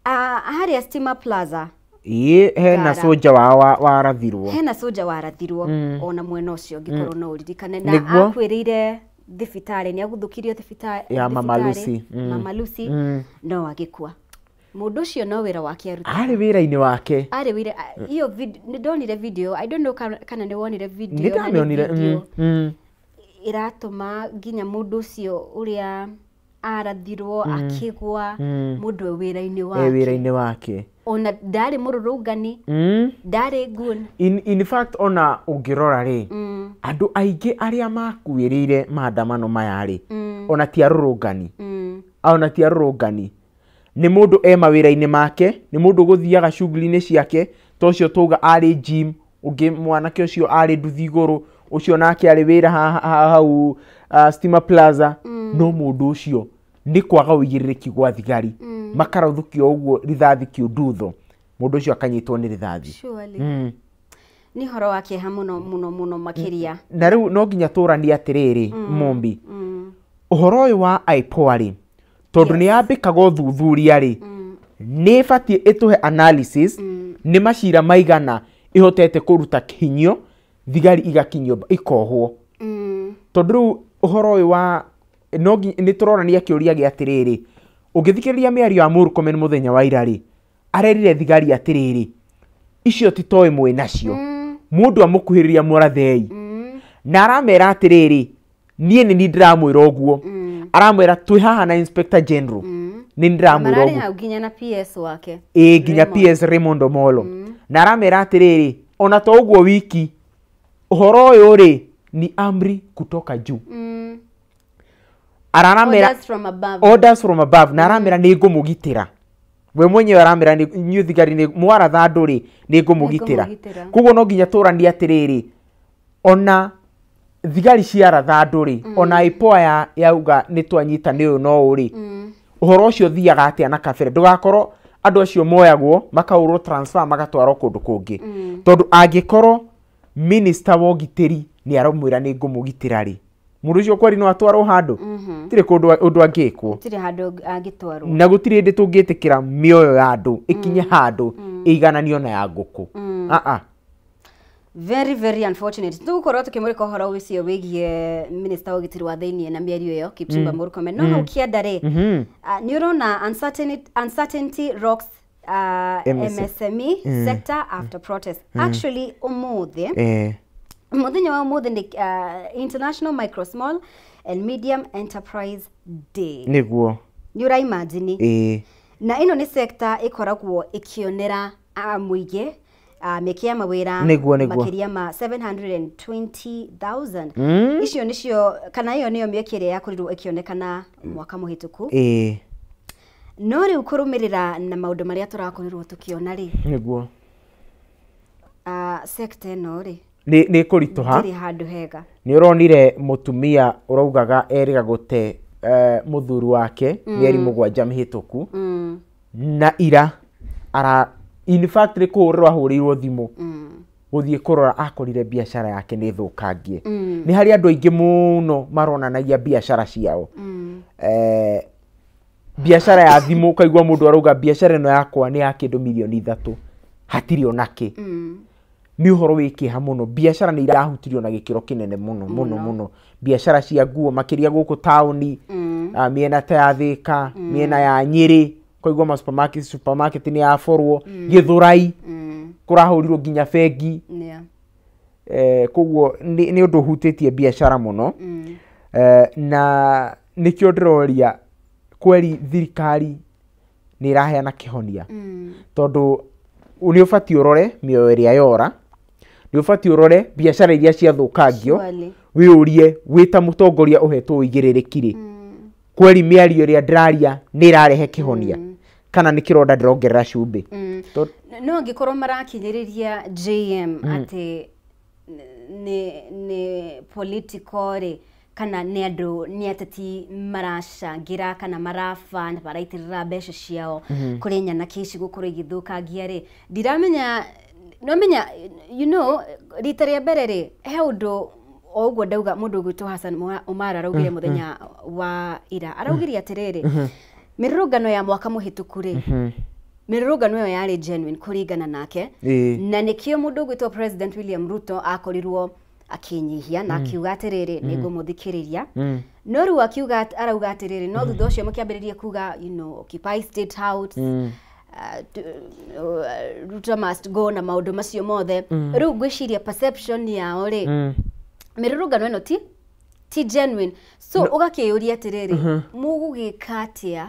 harĩa Stima Plaza Ĩĩ, hena soja warathirwo. Hena soja warathirwo ona mwena ũcio ngĩkorwo no ũririkane. Na akwĩrĩire thibitarĩ, nĩ aguthũkirio thibitarĩ ya Mama Lucy. Mama Lucy, no agĩkua. Mũndũ ũcio no wĩra wake arutaga. Arĩ wĩra-inĩ wake. Arĩ wĩra iyo nĩ ndonire video, I don't know kana nĩ wonire video. Nĩ ndamĩonire. Ĩratũma nginya mũndũ ũcio ũrĩa arathirwo akĩgwa, mũndũ e wĩra-inĩ wake. Wĩra-inĩ wake. Ona ndarĩ mũrũrũngani, ndarĩ gun. In fact ona ũngĩrora rĩ, andũ aingĩ arĩa makuĩrĩire maandamano maya rĩ, ona ti arũrũngani. Ona ti arũrũngani. Nĩ mũndũ e mawĩra-inĩ make, nĩ mũndũ ũgũthiaga shughuli-inĩ ciake, ta ũcio twauga arĩ gym, ũngĩ mwanake ũcio arĩ nduthi igũrũ, ũcio nake arĩ wĩra hau Stima Plaza. No mũndũ ũcio nĩ kwaga ũigĩrĩrĩki gwa thigari, makarathũkio ũguo rithathi kĩundutho, mũndũ ũcio akanyitwo nĩ rithathi. Surely. Nĩ ũhoro wa kĩeha mũno mũno mũno makĩria. Na rĩu no nginya tũranie atĩrĩrĩ Mumbi, ũhoro ũyũ wa IPOA rĩ, tondũ nĩ yambĩkaga ũthuthuria rĩ, nĩ ĩbatiĩ ĩtũhe analysis nĩ macira maigana ĩhotete kũruta kĩhinyio, thigari igakinyio ikohwo. Tondũ rĩu ũhoro ũyũ wa no nĩ tũronania kĩũria gĩa atĩrĩrĩ, Ũngĩthikĩrĩria mĩario ya Murkomen mũthenya wa ira rĩ, arerire thigari atĩrĩrĩ, icio ti toĩ mwĩ nacio, mũndũ amũkuhĩrĩria mũrathei. Na aramera atĩrĩrĩ, niĩ nĩ niĩ ndĩramwĩra ũguo. Aramwĩra twĩ haha na Inspector General, nĩ ndĩramwĩra Mararĩ ũguo. hau nginya na PS wake. Ĩĩ, nginya Raymond. PS Raymond Omolo. Na aramera atĩrĩrĩ, ona to ũguo wiki, ũhoro ũyũ rĩ ni amri kutoka juu. Araramera Orders from above. Orders from above. Na aramera nĩ ngũmũgitĩra. We mwenyewe aramera nĩ inyuĩ thigari nĩ mwaratha andũ rĩ, nĩ ngũmũgitĩra. Nĩngũmũgitĩra. Koguo no nginya tũranie atĩrĩrĩ, ona thigari ciaratha andũ rĩ, ona IPOA yauga nĩ twanyita nĩ ũyũ no ũũ rĩ, ũhoro ũcio ũthiaga atĩa na kabere? Ndũgakorwo andũ acio moyagwo makahũrwo transfer magatwarwo kũndũ kũngĩ. Tondũ angĩkorwo minister wa ũgitĩri nĩ aramwĩra nĩ ngũmũgitĩra rĩ, mũndũ ũcio kweri no atwarwo handũ? Tirĩ kũndũ ũndũ angĩkwo. Gũtirĩ handũ angĩtwarwo. Na gũtirĩ hĩndĩ tũngĩtĩkĩra mĩoyo ya andũ ĩkinye handũ ĩigananio na ya ngũkũ. Ah. Very very unfortunate. Tũgũkorwo tũkĩmũrĩka ũhoro ũcio wĩgiĩ minister wa ũgitĩri wa thĩiniĩ na mĩario ĩyo Kipchumba Murkomen. No hau kĩanda rĩ, nĩ ũrona uncertainty rocks MSME sector after protest. Actually ũmũthĩ, mũthenya wa ũmũthĩ nĩ International Micro Small and Medium Enterprise Day. Nĩguo. Nĩ ũraimagine? Ĩĩ. Na ĩno nĩ sector ĩkoragwo ĩkĩonera mũingĩ mĩeke ya mawĩra Nĩguo. makĩria ma 720,000. Icio nĩcio, kana ĩyo nĩyo mĩeke ĩrĩa yakorirwo ĩkĩonekana mwaka mũhĩtũku. No rĩu kũrũmĩrĩra na maũndũ marĩa tũrakorirwo tũkĩona rĩ, Nĩguo. Sector ĩno rĩ, Nĩ kũritũha. ndĩrĩ handũ hega. Nĩ ũronire mũtumia ũraugaga erĩga gũte mũthuri wake mĩeri 7 mĩhĩtũku, na ira ara in fact nĩ kũhũrĩrwo ahũrĩirwo thimũ gũthiĩ kũrora, akorire biacara yake nĩ thũkangie. Nĩ harĩ andũ aingĩ mũno maronanagia biacara ciao, biacara ya thimũ, ũkaigua mũndũ arauga biacara ĩno yakwa nĩ ya kĩndũ mirioni 3, hatirĩ ona kĩ. Nĩ ũhoro wĩ kĩeha mũno. Biacara nĩ irahutirio na gĩkĩro kĩnene mũno mũno mũno, biacara cia nguo makĩria gũkũ taũni, mĩena ta ya Thĩka, mĩena ya Nyĩrĩ, ũkaigua ma supermarket, supermarket nĩ yaborwo. Gĩthũrai kũrahũrirwo nginya bengi. Koguo nĩ ũndũ ũhutĩtie biacara mũno. Na nĩkĩo ndĩroria kweri thirikari nĩ ĩraheana kĩhonia, tondũ nĩ ũbatiĩ ũrore mĩoyo ĩrĩa yora, nĩ ũbatiĩ ũrore biacara iria ciathũkangio. Surely. Wĩyũrie wĩ ta mũtongoria ũhetwo ũigĩrĩrĩki rĩ, kweri mĩario ĩrĩa ndĩraria nĩ ĩrarehe kĩhonia kana nĩ kĩronda ndĩrongerera cumbĩ? No angĩkorwo marakinyĩrĩria JM atĩ nĩ political rĩ, kana nĩ andũ nĩ ateti maracangĩra kana maraba maraitĩrĩra mbeca ciao kũrĩ nyanake ici gũkorwo igĩthũkangia rĩ, ndiramenya. No menya, rita rĩa mbere rĩ, he ũndũ o ũguo ndauga mũndũ ũgwĩtwo Hassan Omar araugire mũthenya wa ira, araugire atĩrĩrĩ, mĩrũrũngano ya mwaka mũhĩtũku rĩ, mĩrũrũngano ĩyo yarĩ genuine kũringana nake, na nĩkĩo mũndũ ũgwĩtwo President William Ruto akorirwo akĩnyihia na akiuga atĩrĩrĩ, nĩ ngũmũthikĩrĩria. No rĩu akiuga arauga atĩrĩrĩ, no thutha ũcio mũkĩambĩrĩria kuga occupy State House, Ruto must go na maũndũ macio mothe, rĩu ngwĩciria perception yao rĩ, mĩrũrũngano ĩno ti genuine. So ũgakĩyũria atĩrĩrĩ, mũgũgĩka atĩa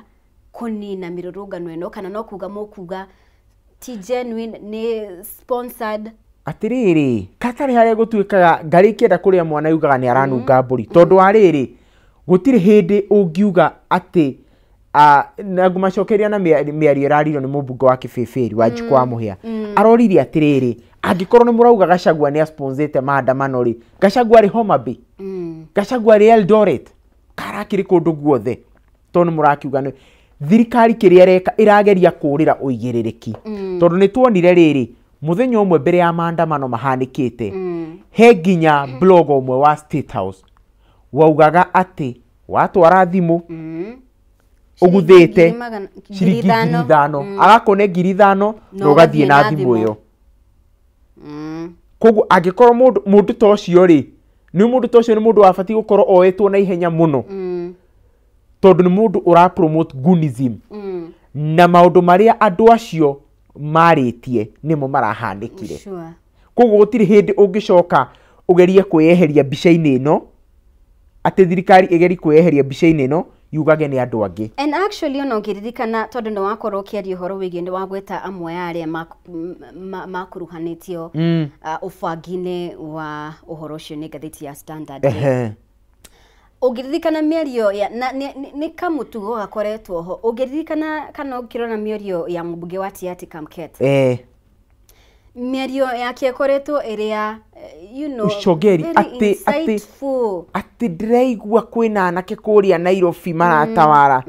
kũnina mĩrũrũngano ĩno, kana no kuga mũkuga ti genuine, nĩ sponsored? Atĩrĩrĩ, katarĩ harĩa gũtuĩkaga ngarĩ ĩkĩenda kũrĩa mwana yugaga nĩ aranunga mbũri, tondũ wa rĩrĩ, gũtirĩ hĩndĩ ũngiuga atĩ na ngũmacokeria na mĩario ĩraririo nĩ mũmbunge wa Kĩbĩbĩri wa Njikũ wa Mũhĩa. Aroririe atĩrĩrĩ, angĩkorwo nĩ mũrauga Gachagua nĩ asponsete maandamano rĩ, Gachagua arĩ Homa Bay, Gachagua arĩ Eldoret, karakĩrĩ kũndũ guothe? Tondũ nĩ mũrakiuga nĩ thirikari, kĩrĩa ĩreka ĩrageria kũrĩra ũigĩrĩrĩki, tondũ nĩ tuonire rĩrĩ mũthenya ũmwe mbere ya maandamano mahanĩkĩte, he nginya blog ũmwe wa State House waugaga atĩ watwara thimũ ũguthĩte Ciringi ciringi 5,000. 5,000, agakũne 5,000 na ũgathiĩ na thimũ ĩyo. Koguo angĩkorwo mũndũ ta ũcio rĩ, nĩ mũndũ ta ũcio nĩ mũndũ wabatiĩ gũkorwo oetwo na ihenya mũno. Tondũ nĩ mũndũ ũra promote goonism. Na maũndũ marĩa andũ acio marĩtie nĩmo marahanĩkire. Koguo gũtirĩ hĩndĩ ũngĩcoka ũgerie kwĩyeheria mbica-inĩ ĩno, atĩ thirikari ĩgerie kwĩyeheria mbica-inĩ ĩno yugage nĩ andũ angĩ. And actually ona ũngĩririkana tondũ nĩ wakorwo ũkĩaria ũhoro wĩgiĩ nĩ wagweta amwe a arĩa makuruhanĩtio ũbangi-inĩ wa ũhoro ũcio nĩ ngathĩti ya Standard. Ũngĩririkana mĩario ya na nĩ kamũtugo gakoretwo ho, ũngĩririkana kana ũkĩrora mĩario ya mũmbunge wa Tiaty Kamket, mĩario yake ĩkoretwo ĩrĩa you know, Ucogeri, very insightful. Atĩ ndĩraigua kwĩna anake kũrĩa Nairobi maratawara,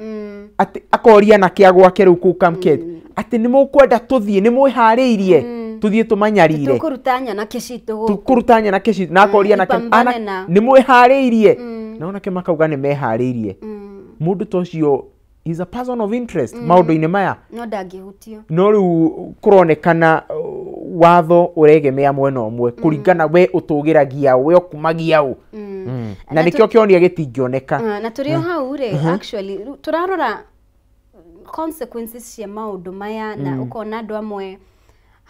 atĩ akoria anake a gwake rĩu kũu Kamket, atĩ nĩ mũkwenda tũthiĩ, nĩ mwĩharĩirie tũthiĩ tũmanyarire, tũkũruta nyanake citũ gũkũ, tũkũruta nyanake citũ, na akoria anake ipambane na nĩ mwĩharĩirie, na anake makauga nĩ meharĩirie. Mũndũ ta ũcio is a person of interest maũndũ-inĩ maya, no ndangĩhutio. No rĩu kũronekana watho ũregemea mwena ũmwe kũringana we ũtũgĩragia we ũkumagia ũ, na nĩkĩo kĩonia gĩtingĩoneka. Na tũrĩ o hau rĩ, actually tũrarora consequences cia maũndũ maya, na ũkona andũ amwe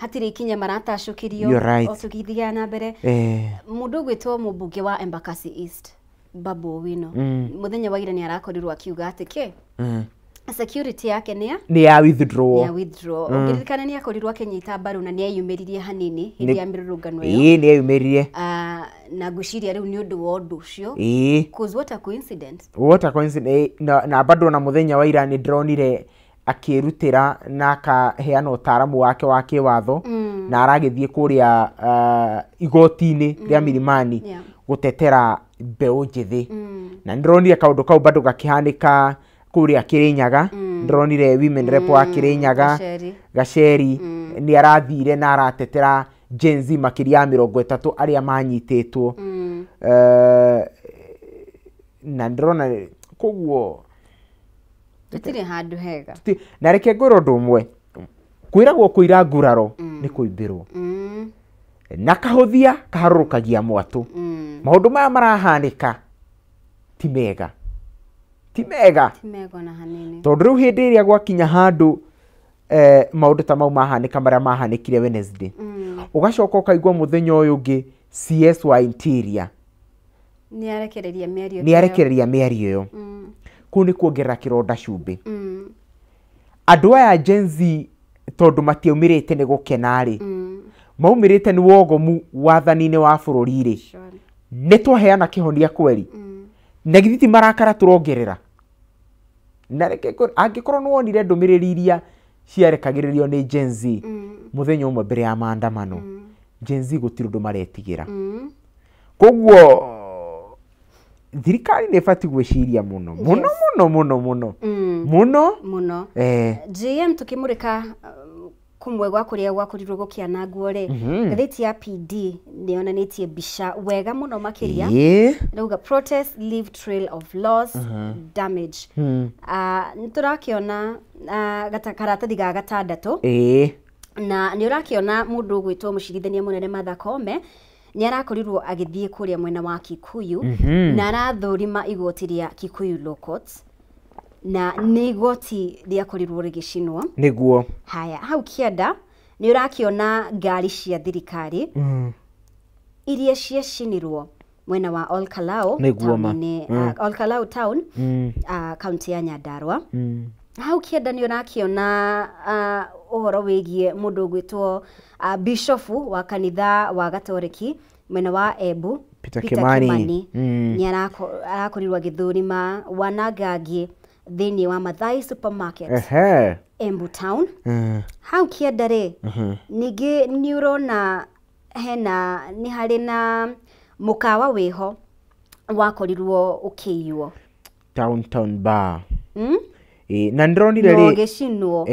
hatirĩ ikinya maratacũkĩrio o tũgĩthiaga na mbere. Mũndũ ũgwĩtwo mũmbunge wa Embakasi East Babu Owino mũthenya wa ira nĩ arakorirwo akiuga atĩ kĩ security yake nĩ nĩ ya withdraw, ya withdraw. Ũngĩririkana nĩ akorirwo akĩnyita mbaru na nĩ eyumĩririe hanini hĩndĩ ya mĩrũrũngano ĩyo. Ĩĩ, nĩ eyumĩririe. Na ngwĩciria rĩu nĩ ũndũ wa ũndũ ũcio. Cause what a coincidence. What a coincidence. Na bado na mũthenya wa ira nĩ ndĩronire akĩrutĩra na akaheana ũtaaramu wake wa kĩwatho, na aragĩthiĩ kũrĩa igoti-inĩ rĩa Milimani gũtetera mbeũ njĩthĩ. Na nĩndĩronire kaũndũ kau bado gakĩhanĩka kũrĩa Kĩrĩnyaga. Ndĩronire women rep wa Kĩrĩnyaga Gaceri nĩ arathire na aratetera Gen Z makĩria ya 30 arĩa manyitĩtwo. Na ndĩrona koguo tũtirĩ handũ hega. Na reke ngwĩre ũndũ ũmwe, kwĩragwo kũira nguraro nĩ kũimbĩrwo, na kahũthia kaharũrũkagia mwatũ. Maũndũ maya marahanĩka ti mega, ti mega, ti mega ona hanini, tondũ rĩu hĩndĩ ĩrĩa gwakinya handũ maũndũ ta mau mahanĩka marĩa mahanĩkire Wednesday, ũgacoka ũkaigua mũthenya ũyũ ũngĩ CS wa Interior nĩ arekereria mĩario, nĩ arekereria mĩario ĩyo. Kũu nĩ kuongerera kĩronda cumbĩ. Andũ aya Gen Z tondũ matiaumĩrĩte nĩ gũkena rĩ, maumĩrĩte nĩ wogomu wathani-inĩ wa bũrũri rĩ, nĩ twaheana kĩhonia kweri, na githĩ ti marakara tũrongerera. Na reke angĩkorwo nĩ wonire ndũmĩrĩri iria ciarekagĩrĩrio nĩ Gen Z mũthenya ũmwe mbere ya maandamano, Gen Z gũtirĩ ũndũ maretigĩra. Koguo thirikari nĩ ĩbatiĩ gwĩciria mũno mũno mũno mũno mũno mũno mũno. JM tũkĩmũrĩka kũmwe gwa kũrĩa gwakorirwo gũkĩanangwo rĩ, ngathĩti ya PD nĩ yonanĩtie mbica wega mũno makĩria. Rauga protest leave trail of loss damage. Nĩ tũrakĩona karatathi ga gatandatũ, na nĩ ũrakĩona mũndũ ũgwĩtwo mũcirithania mũnene Martha Koome nĩ arakorirwo agĩthiĩ kũrĩa mwena wa Kikuyu, na arathũrima igoti rĩa Kikuyu Law Courts, na nĩ igoti rĩakorirwo rĩgĩcinwo. Nĩguo. Haya, hau kĩanda nĩ ũrakĩona ngari cia thirikari iria ciacinirwo mwena wa Ol Kalou taũni-inĩ, Ol Kalou town, kaunti ya Nyandarua. Hau kĩanda nĩ ũrakĩona ũhoro wĩgiĩ mũndũ ũgwĩtwo bishofu wa kanitha wa Gatoreki mwena wa Embu, Peter Kimani, nĩ arakorirwo agĩthũrima wanangangi thĩinĩ wa Mathai Supermarket Embu town. Hau kĩanda rĩ, ningĩ nĩ ũrona hena nĩ harĩ na mũkawa wĩho wakorirwo ũkĩiywo, Downtown Bar. Na ndĩronire rĩ ũgĩcinwo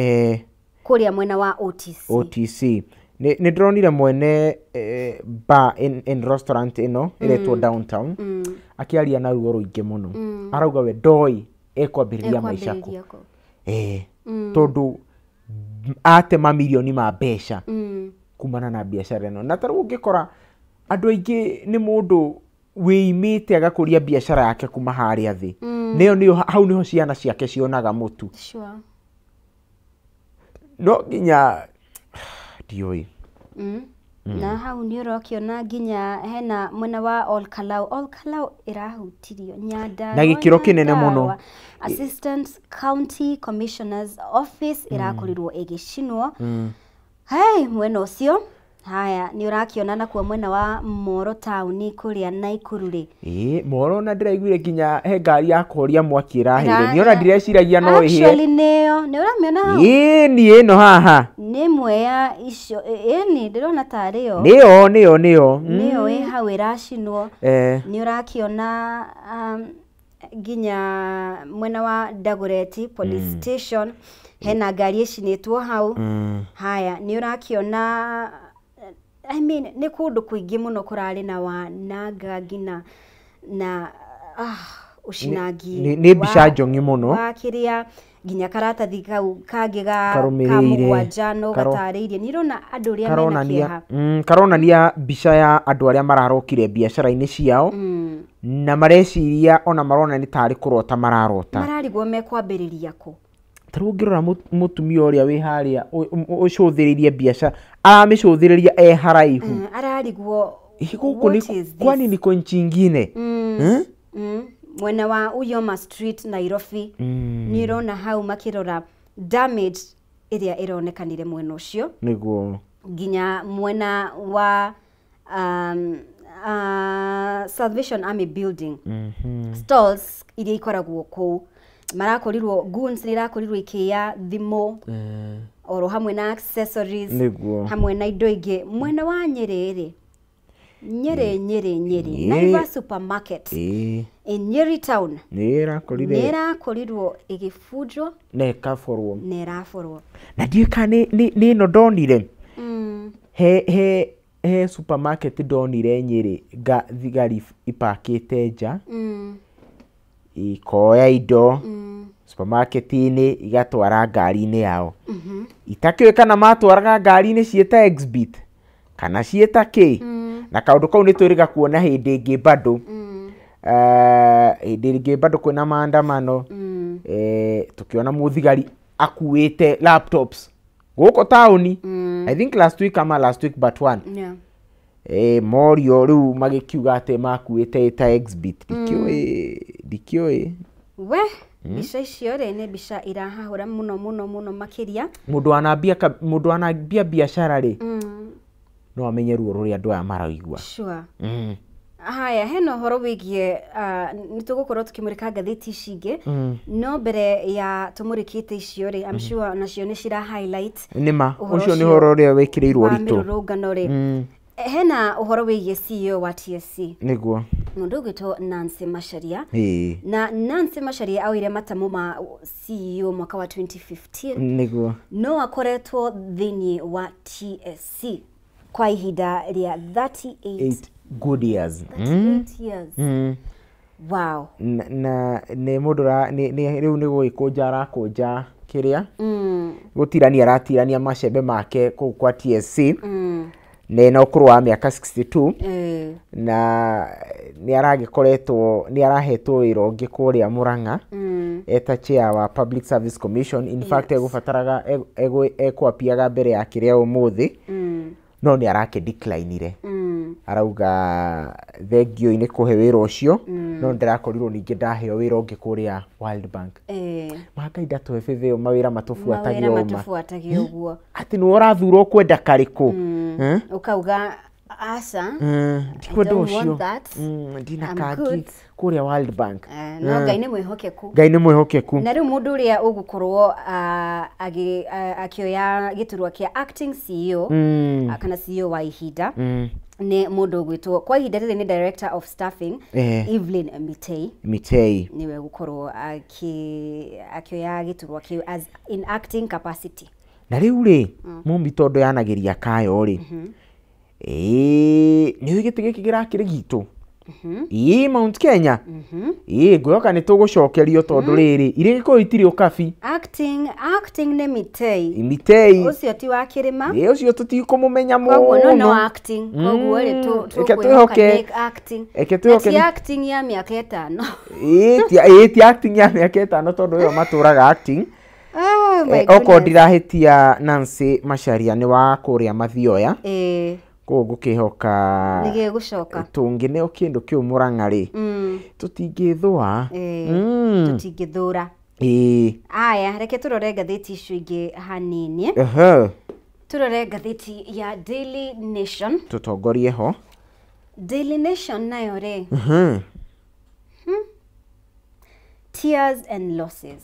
kũrĩa mwena wa OTC. OTC. Nĩ ndĩronire mwene bar in restaurant ĩno ĩretwo Downtown akĩaria na ruo rũingĩ mũno. Arauga we ndoi ekwambĩrĩria maica kũ. Tondũ atema mirioni ma mbeca kumana na biacara ĩno. Na ta rĩu ũngĩkora andũ aingĩ nĩ mũndũ Wĩimĩte agakũria biacara yake kuma harĩa thĩ, nĩyo nĩyo hau nĩho ciana ciake cionaga mũtu. No nginya ndiũĩ. Na hau nĩ ũrakĩona nginya hena mwena wa Olkalau. Olkalau ĩrahutirio Nyandarua, Na gĩkĩro kĩnene mũno. Nyandarua. Assistant County Commissioner's Office ĩrakorirwo ĩgĩcinwo. Hey, mwena ũcio haya nĩ ũrakĩona nakuo mwena wa Moro taũni kũrĩa Naikuru rĩ. Ĩĩ, Moro na ndĩraiguire nginya he ngari ya kũhoria mwaki ĩrahĩire. Ĩra- Niĩ ona ndireciragia no ĩhĩe. Actually nĩyo nĩ ũramĩona hau. Ĩĩ, niĩ ĩno haha. Nĩ ĩmwe ya icio, ĩni ndĩrona tarĩ yo. Nĩyo nĩyo nĩyo. Nĩyo ĩ hau ĩracinwo. Nĩ ũrakĩona nginya mwena wa Dagoretti police station hena ngari ĩcinĩtwo hau. Haya nĩ ũrakĩona, I mean, nĩ kũndũ kũingĩ mũno kũrarĩ na wananga nginya na ũcinangi Nĩ mbica njong'i mũno. Wa kĩrĩa nginya karatathi kau kangĩ ga ka Karũmĩrĩire. mũgwanja no gatarĩirie nĩ ũrona andũ ũrĩa mena Karonania kĩeha. Karonania mbica ya andũ arĩa mararokire biacara-inĩ ciao na mareciria ona marona nĩ tarĩ kũrota mararota. Mararigwo mekwambĩrĩria kũ. Ta rĩu ũngĩrora mũtumia ũrĩa wĩ harĩa ũcũthĩrĩirie biacara, aramĩcũthĩrĩria e haraihu. Ararigwo Ĩ, gũkũ what nĩ is this? Kwani niko nchi ingine? Hmm? Mwena wa Uyoma Street Nairobi nĩ ũrona hau makĩrora damage ĩrĩa ĩronekanire mwena ũcio. Nĩguo. Nginya mwena wa Salvation Army building, stalls iria ikoragwo kũu marakorirwo goons nĩ irakorirwo ikĩya thimũ oro hamwe na accessories, hamwe na indo ingĩ. Mwena wa Nyĩrĩ rĩ, Nyĩrĩ Nyĩrĩ Nyĩrĩ, Naivas supermarket in Nyeri town nĩ ĩrakorire nĩ ĩrakorirwo ĩgĩbunjwo na ĩkaborwo. Na ĩraborwo. Na ndiũĩ kana nĩ ĩno ndonire he supermarket ndonire Nyĩrĩ thigari ipakĩte nja, ikoya indo supermarket-inĩ igatwara ngari-inĩ yao. Itakĩũĩ kana matwaraga ngari-inĩ ciĩta exhibit kana ciĩta kĩ. Na kaũndũ kau nĩ twĩrĩga kuona hĩndĩ ĩngĩ bado. Hĩndĩ ĩngĩ bado kwĩna maandamano, tũkĩona mũthigari akuĩte laptops gũkũ taũni, I think last week ama last week but one. Morio rĩu magĩkiuga atĩ makuĩte ĩta exhibit. Ndikĩũĩ, ndikĩũĩ. We mbica icio rĩ, nĩ mbica irahahũra mũno mũno mũno makĩria. Mũndũ wanambia biacara rĩ, no amenye ruo rũrĩa andũ aya maraigua. Haya, hena ũhoro wĩgiĩ nĩ tũgũkorwo tũkĩmũrĩka ngathĩti ici ingĩ, no mbere ya tũmũrĩkĩte icio rĩ, I'm sure nacio nĩ cira highlight Nĩma ũhoro ũcio nĩ ũcio ũhoro ũrĩa wĩkĩrĩirwo wa ũritũ. mĩrũrũngano rĩ. Hena ũhoro wĩgiĩ CEO wa TSC, mũndũ ũgwĩtwo Nancy Macharia. Na Nancy Macharia aoire matamu ma CEO mwaka wa 2015, no akoretwo thĩinĩ wa TSC kwa ihinda rĩa 38 8 good years. 38 years. Wow. Na nĩ mũndũ rĩu nĩ gũgĩkũnja arakũnja kĩrĩa gũtirania aratirania macembe make kũu kwa TSC, na ena ũkũrũ wa mĩaka 62. Na nĩ aragĩkoretwo nĩ arahetwo wĩra ũngĩ kũrĩa Murang'a eta chair wa Public Service Commission. In fact, egũbataraga ekwapiaga mbere ya kĩrĩa ũmũthĩ, no nĩ arakĩ declinire. Arauga thengio-inĩ kũhe wĩra ũcio, no ndĩrakorirwo ningĩ ndaheo wĩra ũngĩ kũrĩa World Bank. Makai ndatũhe bĩbĩ mawĩra matũbuatage mawĩra ũma. Matũbuatage ũguo. Atĩ nĩwe ũrathurwo kwenda karĩkũ? Eh? Ũkauga aca. Ndikwenda I don't ũcio. want that. Ndina I'm kangĩ good. kũrĩa World Bank. No Ngai nĩ mwĩhokeku. Ngai nĩ mwĩhokeku. Na rĩu mũndũ ũrĩa ũgũkorwo akĩoya gĩturwa kĩa acting CEO, kana CEO wa ihinda, nĩ mũndũ ũgwĩtwo kwa ihinda rĩrĩ nĩ director of staffing, Evelyn Mitei. Mitei. Nĩwe gũkorwo akĩoya gĩturwa kĩu as in acting capacity. Na rĩu rĩ, mumbi tondũ yanagĩria kayo rĩ, ĩĩ nĩ ũĩ gĩtĩ gĩkĩ kĩrakĩrĩ gitũ. Ĩĩ, Mount Kenya. Ĩĩ, ngwĩhoka nĩ tũgũcokerio tondũ rĩrĩ irĩ Gĩkũyũ itirĩ ũkabi. Acting nĩ Mitei. Mitei. Ũcio ti wa kĩrĩma. Ĩĩ, ũcio tũtikũmũmenya mũno. Koguo no acting. Koguo rĩ tũkwĩhoka nĩ acting. Reke twĩhoke. Ti acting ya mĩaka 5. Ĩĩ, ti acting ya mĩaka 5 tondũ ĩyo matũraga acting. Okorwo ndirahĩtia Nancy Macharia nĩ wa kũrĩa Mathioya. Koguo ngũkĩhoka nĩgĩgũcoka tũngĩneo kĩndũ kĩu Mũrang'a rĩ, tũtingĩthũa. Tũtingĩthũra. Aya, reke tũrore ngathĩti icio ingĩ hanini. Tũrore ngathĩti ya Daily Nation. Tũtongorie ho. Daily Nation nayo rĩ, tears and losses.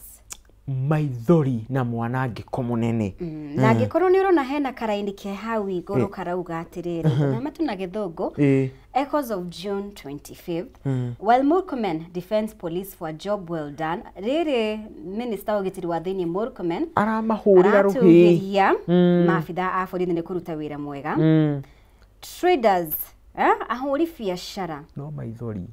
Maithori na mwanangĩko mũnene. Na angĩkorwo nĩ ũrona hena karaini ke hau igũrũ karauga atĩrĩrĩ, na matu na Gĩthũngũ, Echoes of June 25th, while Murkomen defends police for a job well done. Rĩrĩ minister wa ũgitĩri wa thĩinĩ Murkomen aramahũrĩra rũhĩ maabitha a borithi nĩ kũruta wĩra mwega. Traders, ahũri biacara no maithori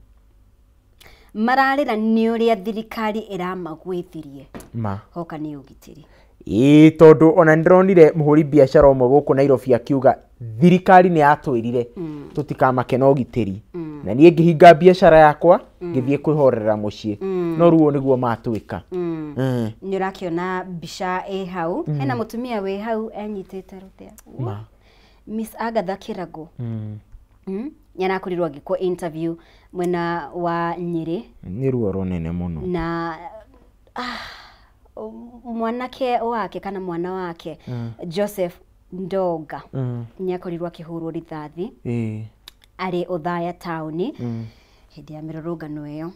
mararĩra nĩ ũrĩa thirikari ĩramagwĩthirie ma hoka nĩ ũgitĩri. Ĩĩ, tondũ ona nĩndĩronire mũhũri biacara ũmwe gũkũ Nairobi akiuga thirikari nĩ yatwĩrire tũtikamake na ũgitĩri, na niĩ ngĩhinga biacara yakwa ngĩthiĩ kwĩhorera mũciĩ, no ruo nĩguo matwĩka. Nĩ ũrakĩona mbica ĩ hau, hena mũtumia wĩ hau enyitĩte rũthĩa. Miss Agatha Kirago nĩ arakorirwo agĩkwo interview mwena wa Nyĩrĩ. Nĩ ruo rũnene mũno. Na mwanake wake kana mwana wake Joseph Ndoga nĩ akorirwo akĩhũrwo rithathi arĩ Othaya taũni hĩndĩ ya mĩrũrũngano ĩyo.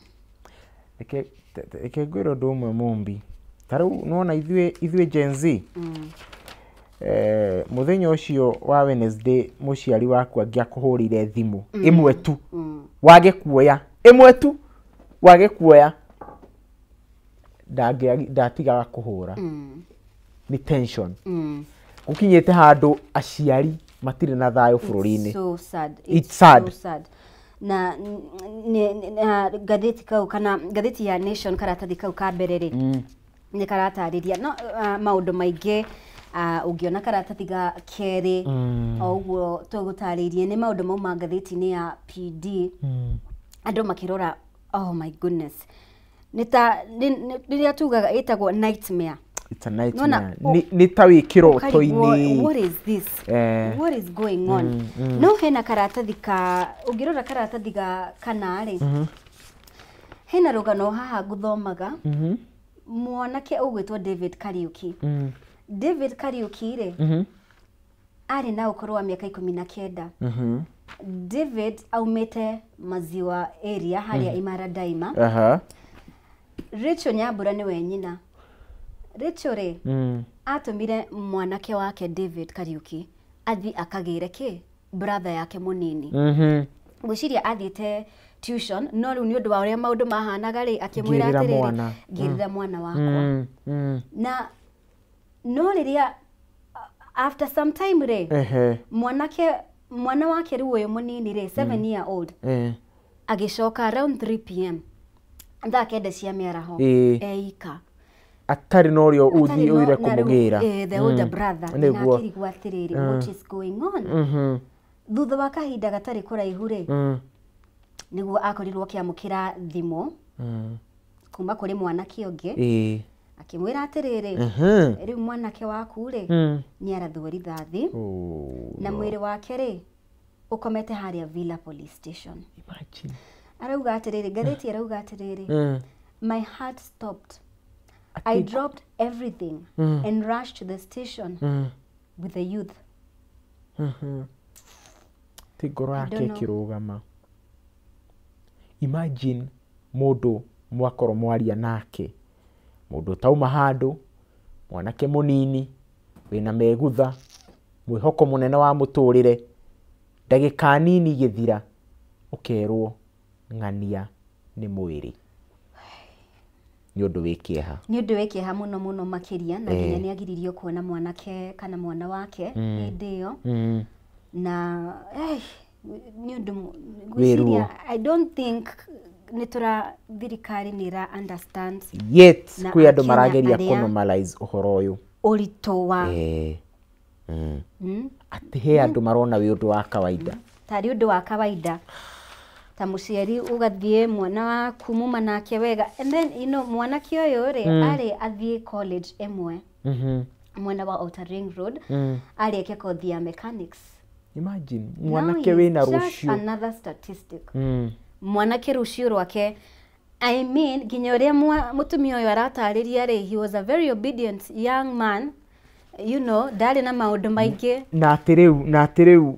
Reke ngwĩre ũndũ ũmwe Mũmbi, ta rĩu nĩwona ithuĩ Gen Z, mũthenya ũcio wa Wednesday mũciari waku angĩakũhũrĩire thimũ ĩmwe tu wage kuoya, ĩmwe tu wage kuoya, ndatigaga kũhũra. Nĩ tension. Gũkinyĩte handũ aciari matirĩ na thayũ bũrũri-inĩ. So sad. It's sad. So sad. Na ngathĩti kau kana ngathĩti ya Nation karatathi kau ka mbere rĩ, nĩ karatarĩria no maũndũ maingĩ. Ũngĩona karatathi ga kerĩ o ũguo tũgũtarĩirie nĩ maũndũ mauma ngathĩti-inĩ ya PD, andũ makĩrora, oh my goodness, nĩ ta rĩrĩa tugaga ĩtagwo nightmare. It's a nightmare. Nĩ ta wĩ kĩroto-inĩ. What is this? What is going on? No hena karatathi ka, ũngĩrora karatathi ga kana rĩ, hena rũgano haha ngũthomaga, mwanake ũgwĩtwo David Kariuki. David Kariuki rĩ, arĩ na ũkũrũ wa mĩaka 19. David aumĩte Maziwa area harĩa Imara Daima. Rachel Nyambura nĩwe nyina. Rachel rĩ, atũmire mwanake wake David Kariuki athiĩ akagĩre kĩ brother yake mũnini. Ngwĩciria athiĩte tuition, no rĩu nĩ ũndũ wa ũrĩa maũndũ mahanaga rĩ, akĩmwĩra atĩrĩrĩ, ngĩrĩra mwana wakwa. Na no rĩrĩa after some time rĩ, mwana wake rĩu ũyũ mũnini rĩ, 7 year old, agĩcoka around 3 p.m. thaa 9 cia mĩaraho eika atarĩ na ũrĩa ũthiĩ ũire kũmũgĩra, the older brother, na akĩrigwo atĩrĩrĩ, what is going on? Thutha wa kahinda gatarĩ kũraihu rĩ, nĩguo akorirwo akĩamũkĩra thimũ kuma kũrĩ mwanake ũngĩ, akĩmwĩra atĩrĩrĩ, rĩu mwanake waku rĩ nĩ arathwo rithathi na mwĩrĩ wake rĩ ũkomete harĩa Villa Police Station. Arauga atĩrĩrĩ, ngathĩti arauga atĩrĩrĩ, my heart stopped. I dropped everything and rushed to the station with the youth. Ti ngoro yake ĩkĩrũgama. Imagine mũndũ mwakorwo mwaria nake, mũndũ ũtauma handũ, mwanake mũnini wĩna megutha, mwĩhoko mũnene wa mũtũrĩre, ndagĩka nini igĩthira ũkerwo ng'ania nĩ mwĩrĩ. Nĩ ũndũ wĩ kĩeha. Nĩ ũndũ wĩ kĩeha mũno mũno makĩria, na nginya nĩ agiririo kuona mwanake kana mwana wake hĩndĩ ĩyo. Na Nĩ ũndũ ngwĩciria I don't think nĩ tũra thirikari nĩ ĩra understand yet kwĩ andũ marageria kũ normalize ũhoro ũyũ ũritũ wa atĩ he andũ marona wĩ ũndũ wa kawaida tarĩ ũndũ wa kawaida ta mũciari ũgathiĩ mwana waku muma nake wega and then you know mwanake ũyũ rĩ arĩ athiĩ college ĩmwe mwena wa Outer Ring Road arĩ eke kothi ya mechanics. Imagine mwanake wĩna rũciũ, another statistic. Mwanake rũciũ rwake, I mean nginya ũrĩa mũtumia ũyũ aratarĩria rĩ, he was a very obedient young man, you know, ndarĩ na maũndũ maingĩ. Na atĩ rĩu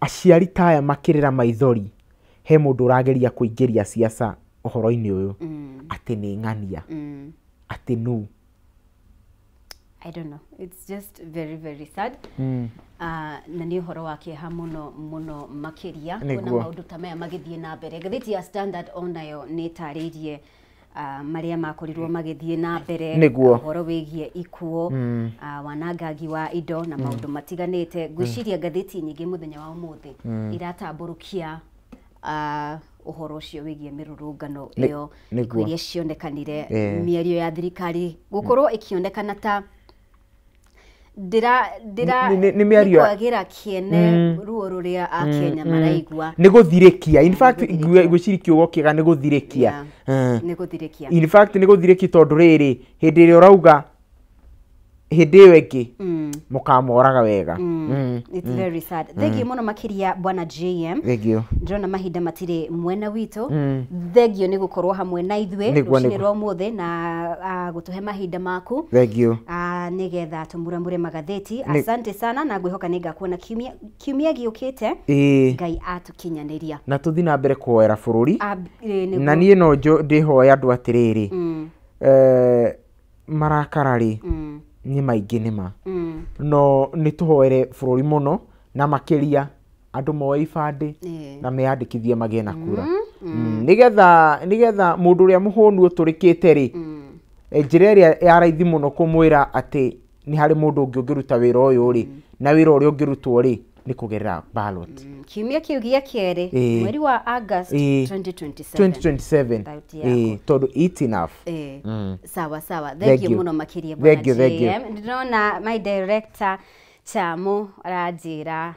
aciari ta aya makĩrĩra maithori, he mũndũ ũrageria kũingĩria siasa ũhoro-inĩ ũyũ atĩ nĩ ng'ania atĩ nũ. I don't know. It's just very, very sad. Na nĩ ũhoro wa kĩeha mũno mũno makĩria kuona maũndũ ta maya magĩthiĩ na mbere. Ngathĩti ya Standard onayo nĩ ĩtarĩirie marĩa makorirwo magĩthiĩ na mbere ũhoro wĩgiĩ ikuũ, wanangagi wa indo na maũndũ matiganĩte. Ngwĩciria ngathĩti nyingĩ mũthenya wa ũmũthĩ iratambũrũkia ũhoro ũcio wĩgiĩ mĩrũrũngano ĩyo iria cionekanire, mĩario ya thirikari gũkorwo ĩkĩonekana ta ndĩra nĩ kwagĩra kĩene ruo rũrĩa akenya maraigua nĩ gũthirĩkia. In fact ngwĩciria kiugo kĩega nĩ gũthirĩkia, nĩ gũthirĩkia. In fact nĩ gũthirĩkia tondũ rĩrĩ hĩndĩ ĩrĩa ũrauga hĩndĩ ĩyo ĩngĩ mũkamoraga wega. It's very sad. Thengiũ mũno makĩria bwana JM. Thengiũ. Ndĩrona mahinda matirĩ mwena witũ. Thengiũ nĩ gũkorwo hamwe na ithuĩ rũcinĩ rwa ũmũthĩ na gũtũhe mahinda maku. Thengiũ. Nĩgetha tũmuramure magathĩti. Asante sana na ngwĩhoka nĩ ngakuona kiumia gĩũkĩte. Ngai atũkinyanĩria. Na tũthiĩ na mbere kũhoera bũrũri. Na niĩ no ndĩhoe andũ atĩrĩrĩ, marakara rĩ nĩ maingĩ nĩma, no nĩ tũhoere bũrũri mũno na makĩria andũ moe ibandĩ na meyandĩkithie magĩe na kura, nĩgetha mũndũ ũrĩa mũhũnu ũtũrĩkĩte rĩ, njĩra ĩrĩa ya raithi mũno kũmwĩra atĩ nĩ harĩ mũndũ ũngĩ ũngĩruta wĩra ũyũ rĩ, na wĩra ũrĩa ũngĩrutwo rĩ nĩ kũgerera ballot. Kiumia kĩu gĩa kerĩ mweri wa August 2027 tondũ it's enough. Sawa sawa. Thank you mũno makĩria bwana JM. Ndĩrona my director Chamo aranjĩra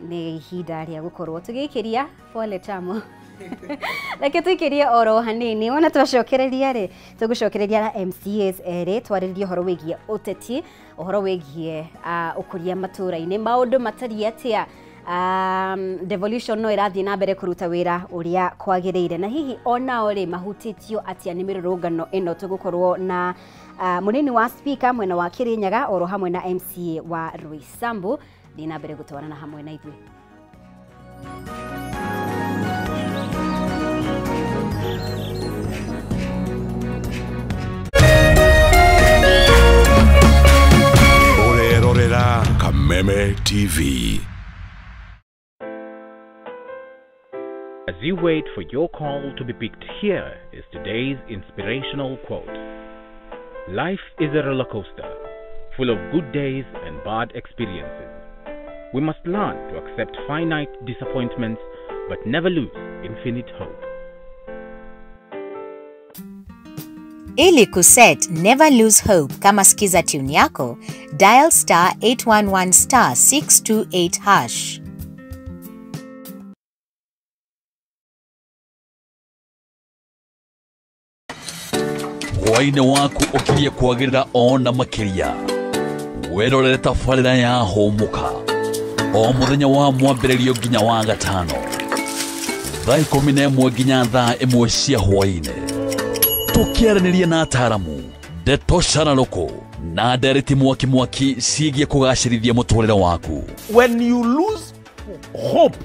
nĩ ihinda rĩa gũkorwo tũgĩikĩria. Pole Chamo. Reke tũikĩrie oro hanini wona twacokereria rĩ, tũgũcokereria na MCAs erĩ twarĩrĩrie ũhoro wĩgiĩ ũteti, ũhoro wĩgiĩ ũkũria matũra-inĩ, maũndũ matariĩ atĩa, devolution no ĩrathiĩ na mbere kũruta wĩra ũrĩa kwagĩrĩire, na hihi onao rĩ mahutĩtio atĩa nĩ mĩrũrũngano ĩno. Tũgũkorwo na mũnini wa speaker mwena wa Kirinyaga oro hamwe na MCA wa Roysambu. Thiĩ na mbere gũtwarana hamwe na ithuĩ. Orerorera Kameme TV. As you wait for your call to be picked, here is today's inspirational quote. Life is a roller coaster, full of good days and bad experiences. We must learn to accept finite disappointments, but never lose infinite hope. Ili kuset Never Lose Hope kama skiza tune yako, dial star 811 star 628 hash. Hwaĩ-inĩ waku ũkirie kwagĩrĩra ona makĩria, werorere tabarĩra ya Hũmũka o mũthenya wa mwambĩrĩrio nginya wa gatano thaa 11 nginya thaa 1 cia hwaĩ-inĩ, tũkĩaranĩria na ataaramu ndeto cararũkũ na ndereti mwaki mwaki ciĩgiĩ kũgacĩrithia mũtũrĩre waku. When you lose hope,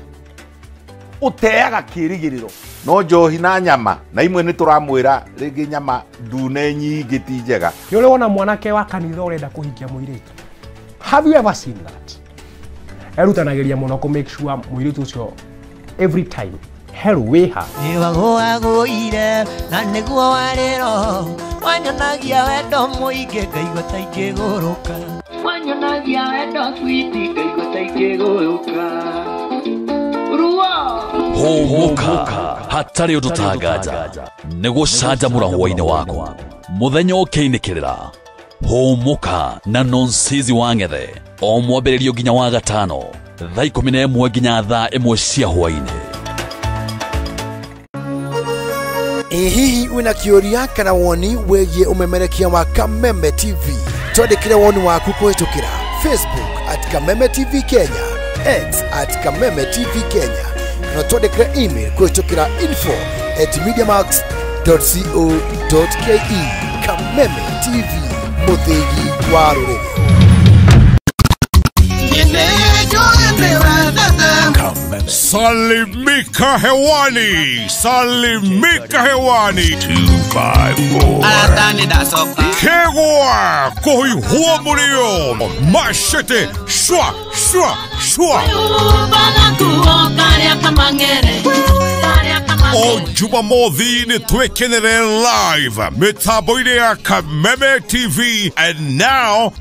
ũteaga kĩĩrĩgĩrĩro. No njohi na nyama na imwe nĩ tũramwĩra rĩngĩ nyama ndune nyingĩ ti njega. Nĩ ũrĩ wona mwanake wa kanitha ũrenda kũhikia mũirĩtu? Have you ever seen that? Erutanagĩria mũno kũ make sure mũirĩtu ũcio every time hello wĩha. Nĩwagũagũire na nĩguo warĩro, wanyonagia wendo mũingĩ ngaigua ta ingĩgũrũka. Wanyonagia wendo switi ngaigua ta ingĩgũrũka. Ruo. Hũmũka hatarĩ ũndũ tanganja nĩ gũcanjamũra hwainĩ waku mũthenya ũkĩinĩkĩrĩra. Hũmũka na Nonsizi wa Ng'ethe o mwambĩrĩrio nginya wa gatano thaa 11 nginya thaa 1 cia hwainĩ. Ĩ hihi wĩna kĩũria kana woni wĩgiĩ ũmemerekia wa Kameme TV? Twandĩkĩre woni waku kũhĩtũkĩra Facebook at Kameme TV Kenya, X at Kameme TV Kenya, na twandĩkĩre email kũhĩtũkĩra info@mediamax.co.ke. Kameme TV, mũthĩgi wa rũrĩrĩ. Salimika hewani, salimika hewani. 254. Kegwa kohi huo murio. Machete shwa shwa shwa. O Jumamothi nĩ twĩkenere live mĩtambo-inĩ ya Kameme TV and now